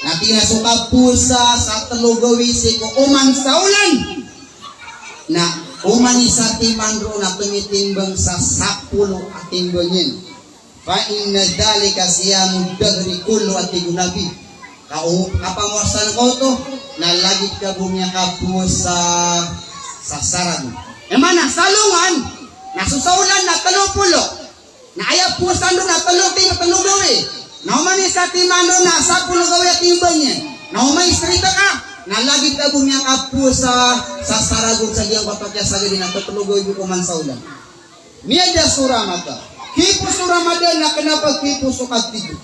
na tig iyan a so kapowasa sa telo gawii sii ko oman sa olan. Na oman i satiman roo na tomitimbang sa sapolo a timbang iyan. Fa inna dhalika siyamud dahri kullu, a tig o Nabi. Ka o, kapamowasa ngka oto, na lagid ka bo miyakapowasa sa saragon. Aya maana sa alongan, na so sa olan na telo polo. Na aya powasa ron na telo tim-, telo gawii. Na oman i satiman ron na sapolo gawii a timbang iyan. Na oman i sarita ka, na lagid ka bo miyakapowasa sa saragon sa giyangkoto a kiyasagad iyan na telo gawii bo oman sa olan. Miyada so Ramadan. Kaiposo Ramadan na kena ba kaiposo ka tig o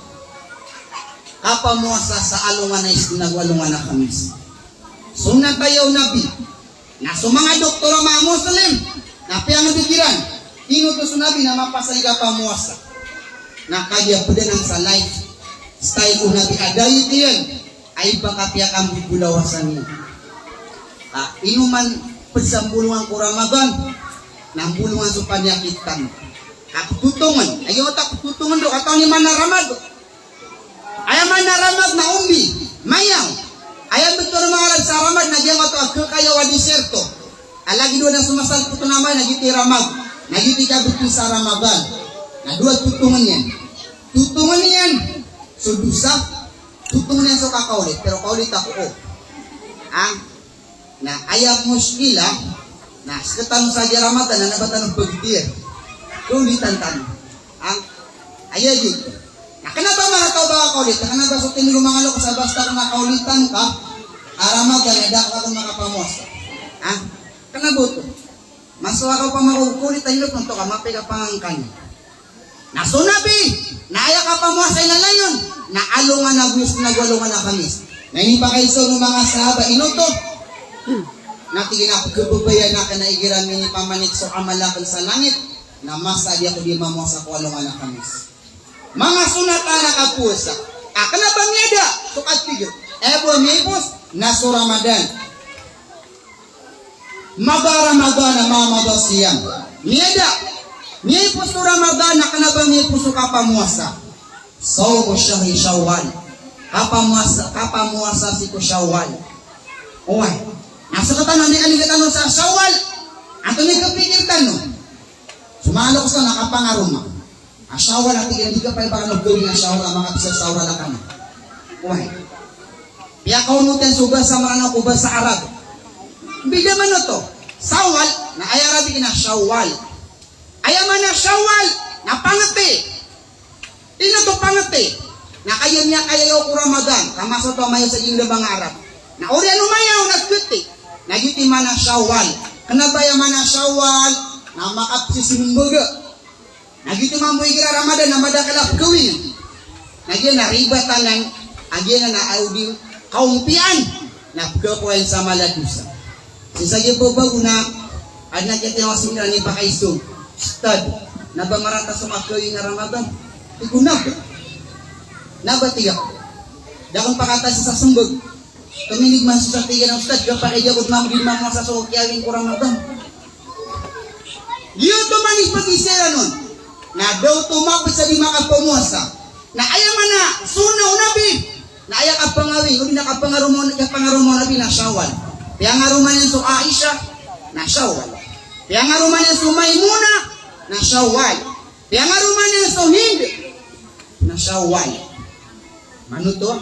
kapamowasa sa alongan a Isnin ago alongan a Khamis. Sonat aya o Nabi. Na so manga doktor a manga Muslim na piyangdg iran Inoto so Nabi na mapasad i kapamowasa. Na kagiya pd anan sa lifestyle o Nabi a diet iyan, aya ba kapiya kambolawasan iyan. A, ino man pd sa mbolongan ko Ramadan, na mbolongan so paniyakit tano. Ka ptotongn, aya wata ptotongn roo, katawan i maana a Ramadan. Aya maana a ramad na ombi, mayaw. Aya btho o manga Arab sa ramad na giyangkoto a khayaw a disyerto. A lagid o na somasalpot o namay na giyoto i ramad. Na giyoto i kabtho sa Ramadan. Na dowa totongn iyan. Totongn iyan so dosa, totongn iyan so kakaolit. Pero kaolit ako o. Ha? Na aya mushkila, na sktano sa giya Ramadan na kna ba tano pagdir. Kaolitan tano. Ang, aya giyoto. Na kna ba manga taw ba kaolit, kna ba so tindg o manga loks a basta kna kaolitan ka a Ramadan na da ka kon makapamowasa. Ha? Kna ba oto. Masowa ka opama ko kaolit a inot, na oto ka mapiya ka pangangkan. Na so Nabi, na aya kapamowasa iyan a layon, na alongan a Goyos nago alongan a Khamis. Na inipakaiza on o manga sahaba, inoto. Na tig iyan a pkhababayaan akn a igira minipamanik so amal akn sa langit, na masa a di ako di mamowasa ko alongan a Khamis. Manga sonat anan a kapowasa. A kna ba miyada so katig iyan. Aya bo a miyaipos na so Ramadan. Mada Ramadana ma mada siyam. Miyada. Miyaipos o Ramadan, na kna ba miyaipos o kapamowasa. Sawmu shahri Shawwal. Kapamowasa, kapamowasa sii ko Shawwal. Oway. Na sktano a miyakalingga tano sa Shawwal. Antonaa i kapikir tano? So manga loks tano na kapangaroma. A Shawwal a tig iyan, di ka pn ba kano gawii a Shawwal a makapisa Shawwal a kano. Oway. Piyakaonot iyan so basa Mranaw ko basa Arab. Mbida man oto. Shawwal, na aya Arabi na Shawwal. Aya maana Shawwal, na pangti. Ino oto pangti? Na kagiya miyakayayaw ko Ramadan, ka masa oto a mayaw sa giyangkaya a manga Arab. Na oriyan o mayaw na kti. Na giyoto i maana Shawwal. Kna ba aya maana Shawwal, na makapsisimbag. Na giyoto mambo igira Ramadan na madakl a pkhawing. Na giyanan na ribat anan, a giyanan na odi kaompian, na pkhakowa iyan sa mala a dosa. Sii sa giya babago na adn a kiyatiyawag iran i pakaiza on, "Ustad, na ba marata so kakhawing a Ramadan?" Tig o na ba. Na ba tig ako. Da akn pakataya sa smbag. Tominig man so sa tig iyan a ustad, ka pakay di ako dn mambo di mamowasa so kiyawing ko Ramadan. Giyoto man i pagizaan on. Na da oto mapd sa di makapamowasa. Na aya maana sunnah o Nabi. Na aya kapangawing, odi na kapangaroma, kapangaroma o Nabi na Shawwal. Piyangaroma niyan so Aisha, na Shawwal. Piyangaroma niyan so Maimuna, na Shawwal. Piyangaroma niyan so Hind, na Shawwal. Manoto.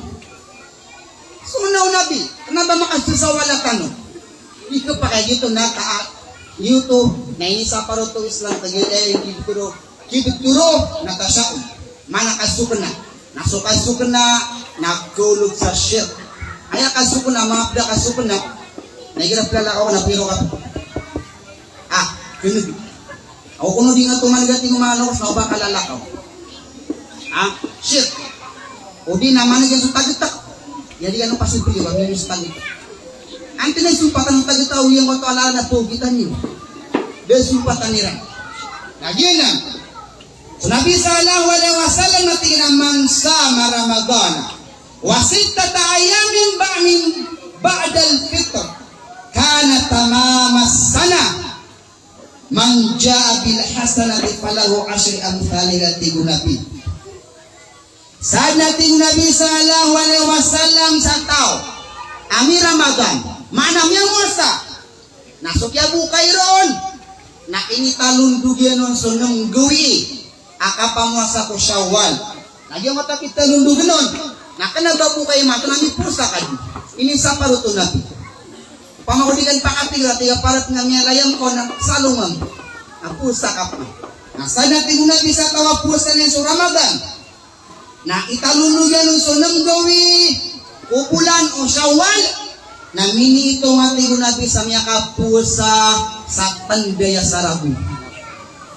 Sunnah o Nabi, kna ba makasasawal a tano. Ika pakay giyoto na taa, giyoto na inisapar oto o Islam, kagiya, eh, kibtoro, kibtoro na tasha'um. Maana kasokna. Na so kasokna na kaolog sa shirk. Aya kasokna, manga pd a kasokna, na igira plalakaw ka na piro ka. Ah, khneg. Aw, kono di nga toman gati ko manga loks na oba ka lalakaw. Ah, shirk. Odi na maneg iyan so tagtak. Aya di kano pasipili ba, miyano so tagtak. Antonaa i sompatan o tagtak, o giyangkoto a lalan a pogitan iyo. Da sompatan iran. Na giyanan. So Nabi sallallahu alaihi wasallam na tig iyan a, "Man sama Ramadana wa sittata ayyamin ba-, min ba'dal fitr, kana tamamas sanah." "Man jaa bil hasanati falahu ashru amthaliha," tig o Nabi. Sadn a tig o Nabi sallallahu alaihi wasallam, sa taw a mi-Ramadan, maana miyamowasa, na so kiyabokay ron na initalondog iyan on so nem gawii a kapamowasa ko Shawwal. Na giyangkoto a kitalondog on, na kna ba bokay imanto na mipowasa ka di. Inisapar oto o Nabi. Opama ko di ka pakatiga, tiga parat nga miyalayam ka na salongan. Na powasa ka pman. Na sadn a tig o Nabi sa taw a powasa niyan so Ramadan, na italondog iyan on so nem gawii ko bolan o Shawwal, na miniitong a tig o Nabi sa miyakapowasa sa tanda aya sa ragon.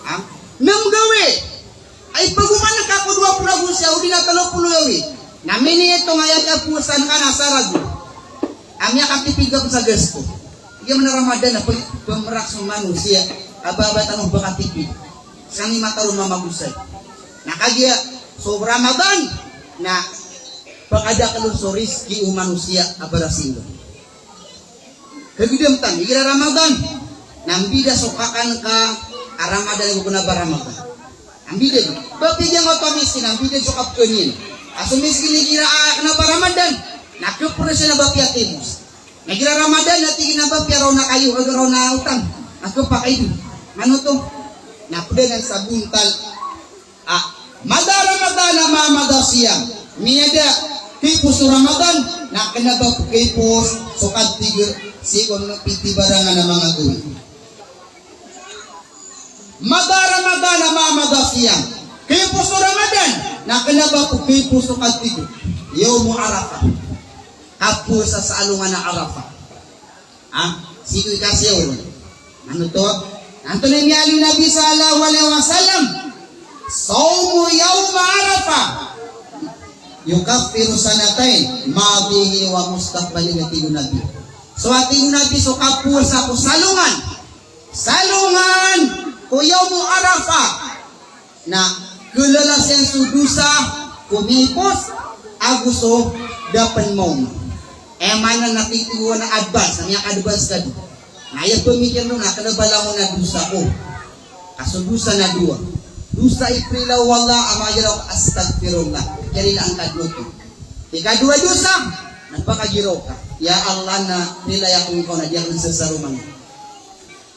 Ha? Nem gawii. Ay, pagoman ka ko dowa polo ago siyaw, odi na telo polo gawii. Na miniitong a aya kapowasaan ka na sa ragon. A miyakatipid ka pn sa gasto. Giya man a Ramadan a pag-, pamrak so manosiya a ba, ba tano ba katipid. Skaniyan mataro mamagosay. Na kagiya so Ramadan na pakadakel on so rizki o manosiya a barasinggan. Kagedam tano, igira Ramadan na mbida so kakan ka a Ramadan ago kena ba Ramadan. Mbida. Ba piyagiyangkoto a miskin, mbida so kapekaniyan. A so miskin igira a kena ba Ramadan na keperes iyan a ba piyatibos. Na igira Ramadan na tig iyan a ba piyaraw na kayo, ago raw na otang. Na kepakay di. Mano oto? Na ped anan sa bontal. A, mada Ramadan a ma mada siyam. Miyada kaipos o Ramadan na kena ba kaipos so kadigr sii ko manga pitibarangan a manga gawii. Mada Ramadan a ma mada siyam. Kaipos o Ramadan na kena ba kaipos so kadigr. Yawmu Arafah. Kapowasa sa alongan a Arafah. Ha? Sii ko ikasiyaw ron. Mano oto? Antonaa i miyaaloy o Nabi sallallahu alaihi wasallam? Sawmu yawma Arafah yukaffiru sanatayn madiyatin wa mustaqbalihin, tig o Nabi. So, tig o Nabi, so kapowasa ko salongan, salongan ko Yawmu Arafah na kelalas iyan so dosa ko miyaipos ago so da pen maoma. Aya maana na titho na advance, na miyaka-advance ka di. Na aya pemikir on na kena ba langon a dosa ko. Ka so dosa na dowa. Dosa i prila o Allah a magiraw ka astaghfirullah. Kiyarilaan ka dowa oto. Ikadowa dosa, na pakagiraw ka. Ya Allah, na prila ako ngka na di ako nsesaroman.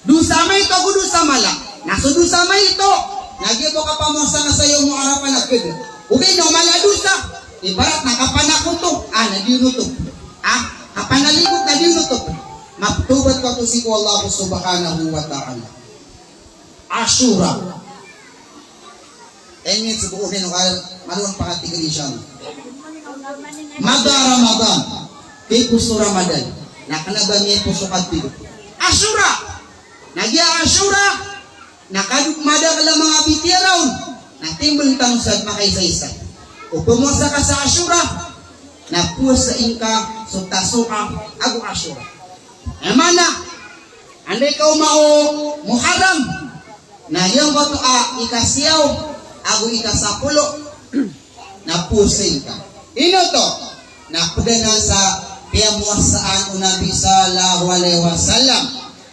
Dosa maito ago dosa mala. Na so dosa maito, na giya bo kapamowasa nga sa Yawmu Arafah na ked. Ogaid na o mala a dosa, ibarat na kapanakoto, a, na di on oto. A, kapanalikot, na di on oto. Mapthawbat ka oto sii ko Allah Subhanahu wa Ta'ala. Ashura. Aya ini so bo ko dn o kal, malo on pakatign, insha Allah. Mada Ramadan, kaipos o Ramadan, na kena ba miyaipos so kadigr. Ashura. Na giya Ashura, na kadok mada kala manga bitiyaran, na timbang tano sa makaisa-isa. O pemowasa ka sa Ashura, na powasai ngka so Tasu'a ago Ashura. Aya maana, anda i kaoma o Muharram, na giyangkoto a ikasiyaw ago ikasapolo, na powasai ngka. Ino oto? Na ped anan sa piyamowasaan o Nabi sallallahu alaihi wasallam.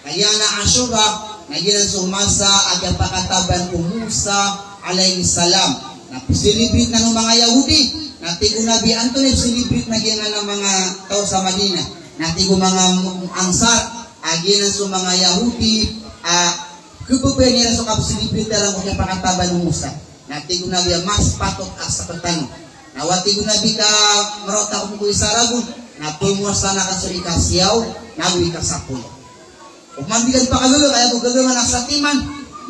Kagiya na Ashura, na giyanan so masa a kiyapakataban o Musa alayhis salam. Na pecelebrate anan o manga Yahudi. Na tig o Nabi, antonaa i pecelebrate na giyanan a manga taw sa Madinah? Na tig o manga Ansar, a giyanan so manga Yahudi a kebebayan iran so kapecelebrate iran ko kiyapakataban o Musa. Na tig o Nabi a mas patot a sekitano. Na o tig o Nabi ka maraot ako ko isa ragon, na pemowasaan akn so ikasiyaw, na ago ikasapolo. O mambigan pakagaga, kaya ko gagaman a satiman,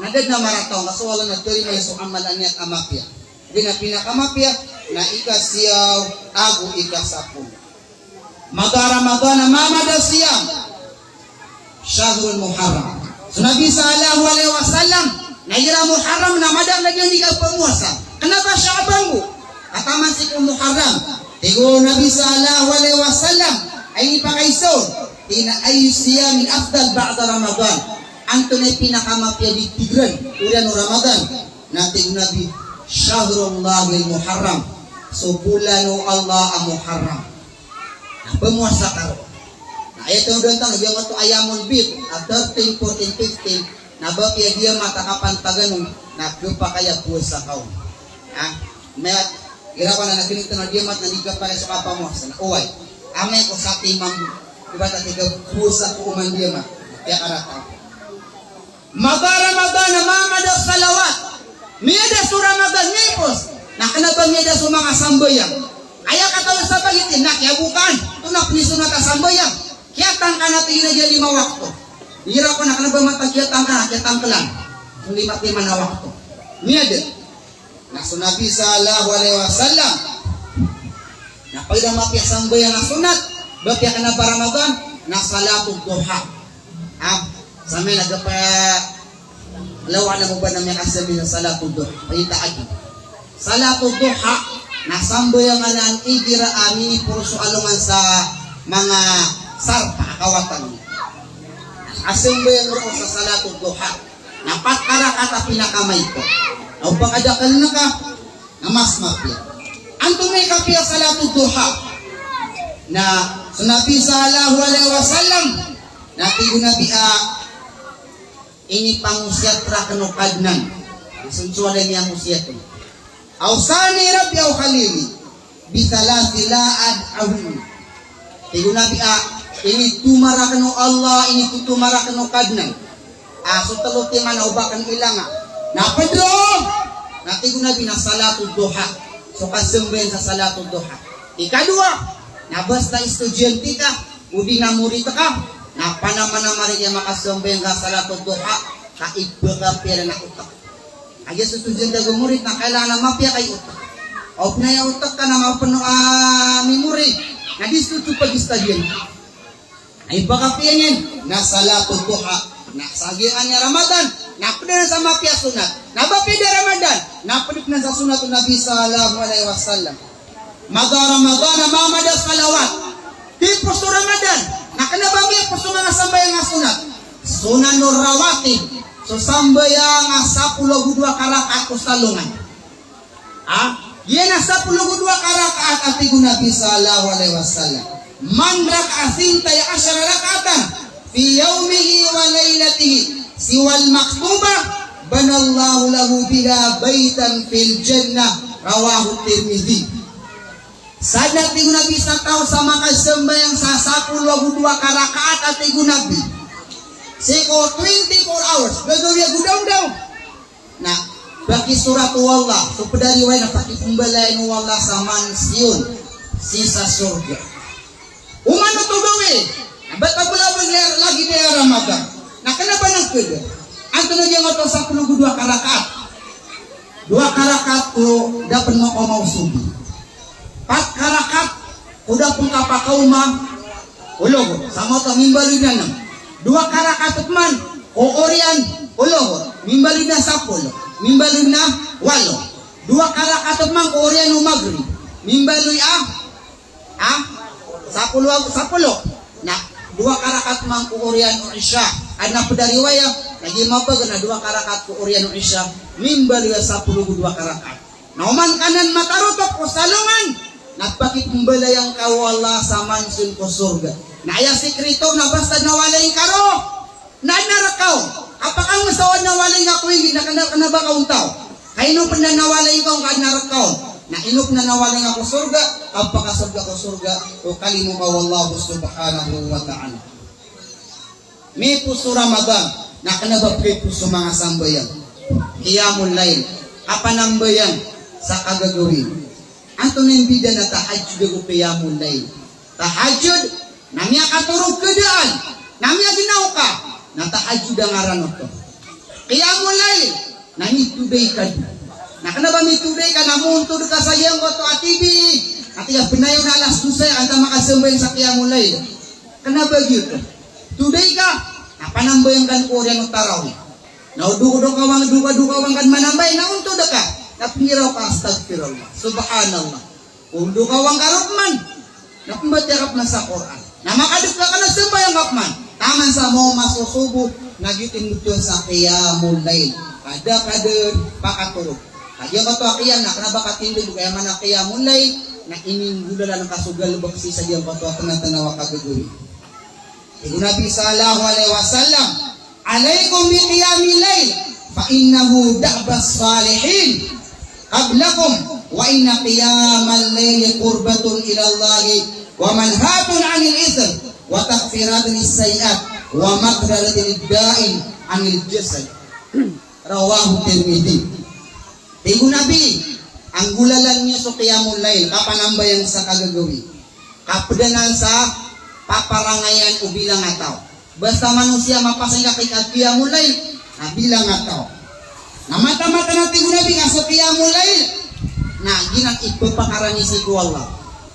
na da dn a marata on, ka so Allah na tarima iyan so amal a niyat a mapiya. Di na pinakamapiya, na ikasiyaw, ago ikasapolo. Mada Ramadan a ma mada siyam. Shahrul Muharram. So Nabi sallallahu alaihi wasallam, na igira Muharram na madakl a giyangkai a pemowasa. Kena ba Sha'ban bo? Kataman sii ko Muharram. Tig o Nabi sallallahu alaihi wasallam, aya ipakaiza on, tig iyan a ayyu siyamin afdal ba'da Ramadan. Antonaa i pinakamapiya di tigran oriyan o Ramadan? Na tig o Nabi, shahrullahil Muharram. So bolan o Allah a Muharram. Na pemowasa ka roo. Na aya tanodan tano, giyangkoto a ayyamul bid, a thirteen, fourteen, fifteen, na ba piya diyamat a kapantagan on, na kepakay a powasa ka on. Ha? Maya, igira ko na, na ginito na diyamat, na di kepakay so kapamowasa, na oway. Amay ko satiman bo, ibarat a tig a powasa ko oman diyamat, na piyakarata. Mada Ramadan a ma mada salawat. Miyada so Ramadan, miyaipos. Na kena ba miyada so manga sambayang. Aya katawi sa pagiti, na kiyabokaan. Oto na pnisonat a sambayang. Kiyatangka na tig iyan a giya lima wakto. Igira ko na kena ba matag kiyatangka, kiyatangkelan. Lima, lima na wakto. Miyada. Na so Nabi sallallahu alaihi wasallam, na pagida mapiya sambayang a sunnat, ba piya kena ba Ramadan, na salatud duha. Ah, samaya na gapa lawan na mo ba na miyakasambi sa salatud duha. Pagita agi. Salatud duha, na sambayang anan igira a miniporos so alongan sa manga sarpa a kawatan. A sambayang roo sa salatud duha. Na pat ka rakaat a pinakamaito. Na o ba ka da kaln ka, na mas mapiya. Antonaa i kapiya a salatud duha? Na so Nabi sallallahu alaihi wasallam, na tig o Nabi a, inipangosiyat rakn o Kadnan. Isonsowa lay miyangosiyat on. Awsani Rabbi aw Khalili bi thalathin la ad'uhunna. Tig o Nabi a, initoma rakn o Allah, initotoma rakn o Kadnan a so tlo timan a o ba akn ilanga. Na pd o, na tig o Nabi na salatud duha. So kasambayang sa salatud duha. Ikadowa, na basta estudyante ka, odi na morit ka, na panamanamar iyan a makasambayang ka salatud duha, ka iba ka piya na otak. Agiya so estudyante ago morit na kailangan a mapiya ka i otak. O pn aya otak ka na mapno a memory, na di so so pag-study iyan. Na iba ka piya niyan na salatud duha. Na sa giyangkaya Ramadan, na pd anan sa mapiya a sunat. Na ba pd a Ramadan, na pd pn anan sa sunat o Nabi sallallahu alaihi wasallam. Mada Ramadan, ma mada salawat. Tiposo Ramadan, na kna ba miyaposo manga sambayang a sunat. Sunan ar-rawatib. So sambayang a sapolo ago dowa ka rakaat ko salongan. Ha? Giyanan a sapolo ago dowa ka rakaat a tig o Nabi sallallahu alaihi wasallam. Man raka'a thintay ashara rak'atan fi yawmihi wa laylatihi siwal maktubah, banallahu lahu biha baytan fil jannah, rawahu Tirmidhi. Sadn a tig o Nabi sa taw sa makasambayang sa sapolo ago dowa ka rakaat a tig o Nabi. Sii ko twenty-four hours, gagawii ago dawndaw. Na pakisorat o Allah, so pd a riwaya na pakipmbalayan o Allah sa mansion sii sa sorga. Oman oto gawii, na ba tabalabag lagid aya Ramadan. Na kna ba nangkd? Antonaa giyangkoto a sapolo ago dowa ka rakaat? Dowa ka rakaat ko da pn makaoma o sobi. Pat ka rakaat ko da pn kapakaoma o lohor, sa maoto mimbaloy na nm. Dowa ka rakaat pman ko oriyan o lohor, mimbaloy na sapolo, mimbaloy na walo. Dowa ka rakaat pman ko oriyan o magrib, mimbaloy a, a, sapolo, sapolo. Na dowa ka rakaat pman ko oriyan o isha. Adn a pd a riwaya na giya mapagr na dowa ka rakaat ko oriyan o isha, mimbaloy a sapolo ago dowa ka rakaat. Na oman ka nan matarotok ko salongan, na pakipmbalayan ka o Allah sa mansion ko sorga. Na aya sikreto na basta nawalay ka ron, na adn a rk ka on. Kapakangsa o adn a walay ngka ko ingd, na kna, kna ba ka on taw. Ka ino pn na nawalay ka on ka adn a rk ka on. Na ino pn na nawalay ngka ko sorga, kapakasorga ko sorga, o kalimo ka o Allah subhanahu wa ta'ala. Miyaposo Ramadan, na kna ba pkhiposo manga sambayang. Qiyamul layl, kapanambayang sa kagagawii. Antonaa i mbida na tahajjud ago qiyamul layl? Tahajjud, na miyakatorog ka daan, na miyagnaw ka, na tahajjud a ngaran oto. Qiyamul layl, na mitoday ka dn. Na kna ba mitoday ka na montod ka sa giyangkoto a T V, na tig a bnar iyo na alas dose antaa makasambayang sa qiyamul layl. Kna ba giyoto. Today ka, na panambayang ka ko oriyan o tarawih. Na o dokadoka wang, dokadoka wang ka dn manambayang, na ontod ka, na pnggiraw ka astagfirullah, subhanallah. O dokadoka wang ka ron pman, na pmbatiya ka pman sa Qur'an. Na makadok ka kna sambayang ka pman. Taman sa maoma so sobo, na giyoto i mbtowan sa qiyamul layl. Kada, kada pakatorog. Kagiya kato a qiyam na kna ba katindg, aya maana qiyamul layl, na ininggolalan ka so galbk sii sa giyangkoto a tnatnaw a kagagawii. Tig o Nabi sallallahu alaihi wasallam, "Alaikum bi qiyamil layl, fa innahu da'bus salihin qablakum, wa inna qiyamal layli qurbatun ilallahi, wa manhatun anil ithm, wa takfiratun lis sayyi'at, wa matradatun lid da'i anil jasad." Rawahu Tirmidhi. Tig o Nabi, anggolalan niyo so qiyamul layl, kapanambayang sa kagagawii. Ka pd anan sa paparangayan o bilang a taw. Basta manosiya mapasang ka kay qiyamul layl, na bilang a taw. Na mataan, mataan a tig o Nabi ka so qiyamul layl, na giyanan i pphakaran sii ko Allah.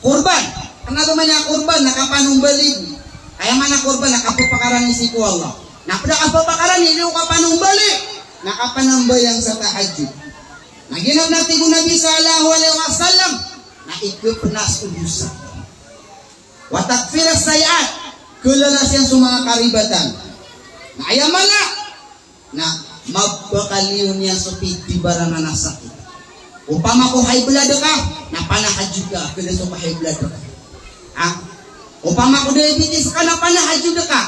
Korban, kna ba maana korban, na kapanombali. Aya maana korban, na kapphakaran sii ko Allah. Na pd a kapphakaran, ino kapanombali, na kapanambayang sa tahajjud. Na giyanan na tig o Nabi sallallahu alaihi wasallam, na ikapnas o dosa. Wa takfiras sayyi'at, kalalas iyan so manga karibatan. Na aya maana, na Mapakaliyo niyan so pitibarangan a sakit. Opama ko high blood ka, na panahajud ka, a keda so ka high blood ka. Ha? Opama ko diabetes ka, na panahajud ka.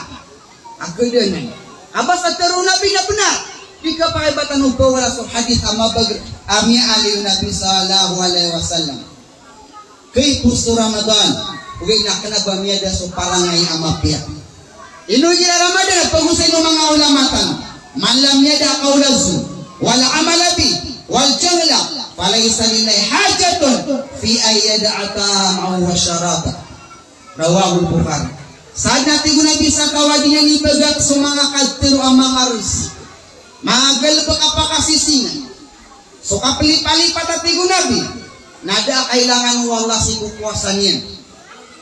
A keda nan. Aba sa tero o Nabi na benar. Di kapakay ba tano bawala so hadith a mabager a miyaaloy o Nabi sallallahu alaihi wasallam. Kaipo so Ramadan, ogaid na kena ba miyada so parangay a mapiya. Ino igira Ramadan, pagosay o manga ulama tano. Man lam yada' qawla zur, wal amala bih, wal jahla, falaysa lillahi hajatun fi an yada'a ta'amahu wa sharabah. Rawahul Bukhari. Sadn a tig o Nabi sa kawa di niyan ibagak so manga katero a manga rizki, manga galebek a pakasisinga, so kapelipalipat a tig o Nabi, na da a kailangan o Allah sii ko powasa niyan.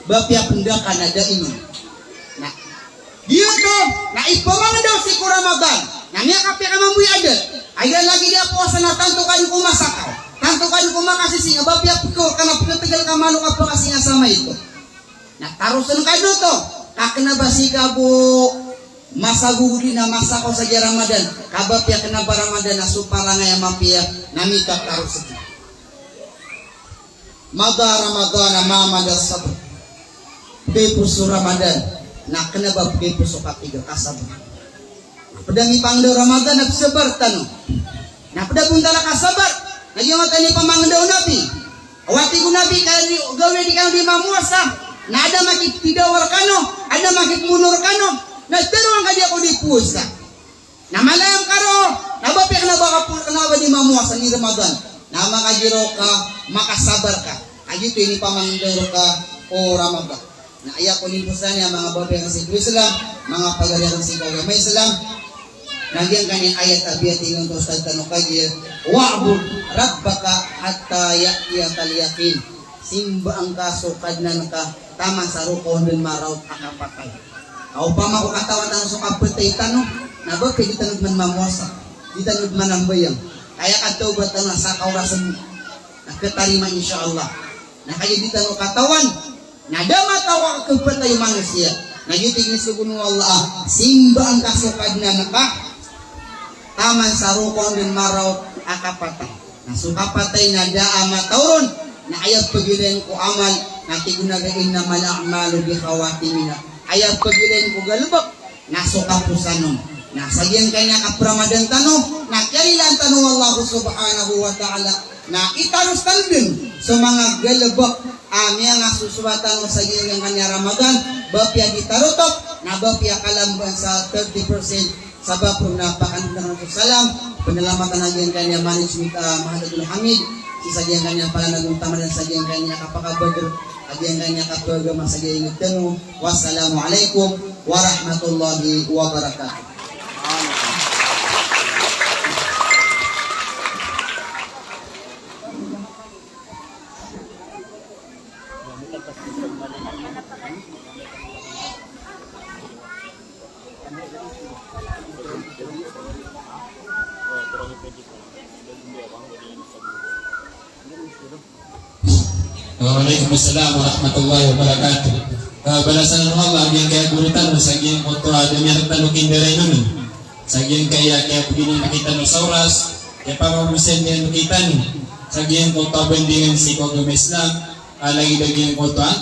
Ba piya pen da ka na da inom. Na giyoto, na ipemangdaw sii ko Ramadan, na miyakapiya ka mambo i adat. Aya lagid a powasa na tanto ka den ko masakaw, tanto ka den ko makasisinga, ba piya pekor ka na peketegal ka malo ka pakasinga sa maito. Na tarosen ka den oto, ka kena ba sii ka bo masa gogodi na masakaw sa giya Ramadan, ka ba piya kena ba Ramadan na so parangay a mapiya na mitatarosek. Mada Ramadan ma mada sabr. Pegaipo so Ramadan, na kena ba pegaipo so kapiya kasabar. Ped a mipangdaw o Ramadan na pesabar tano. Na ped a bontal a kasabar, na giyoto i pamangdaw o Nabi. Oway, tig o Nabi, ka di, gawii di kano di mamowasa, na ada makiptidawar kano, ada makipmono rekano, na teroon ka di ako di powasa. Na mala angka roo, na ba piya kena ba kapo-, kena ba di mamowasa i Ramadan. Na makagiya roo ka makasabar ka. Kagiya oto i pamangdaw roo ka o Ramadan. Na aya ko niyan pesan a manga babay akn sii ko Islam, manga pagari akn sii ko agama Islam. Na giyangkaya ayat a biyatiya on o ustadz tano kagiya, "Wa'bud rabbaka hatta ya'tiyakal yaqin." Simba angka so Kadnan ka taman sa roo ka on den maraot a kapatay. Ka opama ko katawan tano so kapatay tano, na ba piya di tano den mamowasa, di tano den manambayang. Kaya katawbat tano sa kaorasan na ketarima, insha Allah. Na kagiya di tano katawan, na da mataw a kapatay o manosiya. Na giyoto i inisogo o Allah a, simba angka so Kadnan ka taman sa roo ka on den maraot a kapatay. Na so kapatay na da a mataw ron, na aya pegilain ko amal, na tig o Nabi, "Innamal a'malu bikhawatimiha." Aya pegilain ko galebek, na so kaposan on. Na sa giyangkaya a kapramadan tano, na kiyarilaan tano o Allah subhanahu wa ta'ala, na itaros tano den so manga galebek a miyangasosowa tano sa giyangkaya a Ramadan, ba piya di tarotop, na ba piya kalambaan sa thirty percent. Sabap ron na pakandanan so salam, penalamatan a giyangkaya a management a Mahad Abdul Hamid, sii sa giyangkaya a palanagon tamadan sa giyangkaya a kapakabager, a giyangkaya a kapagama sa giyangkaya a tano. Wassalamu alaikum warahmatullahi wabarakatuh. Waalaikumsalam warahmatullahi wabarakatuh. Kabalasan o Allah a giyangkaya goro tano sa giyangkoto a da miyaroon tano kindarainon. Sa giyangkaya kiyabegay niyan rekitano sa oras, kiyapamabosay niyan rekitano sa giyangkoto a bandingan sii ko agama Islam, a lagid a giyangkoto a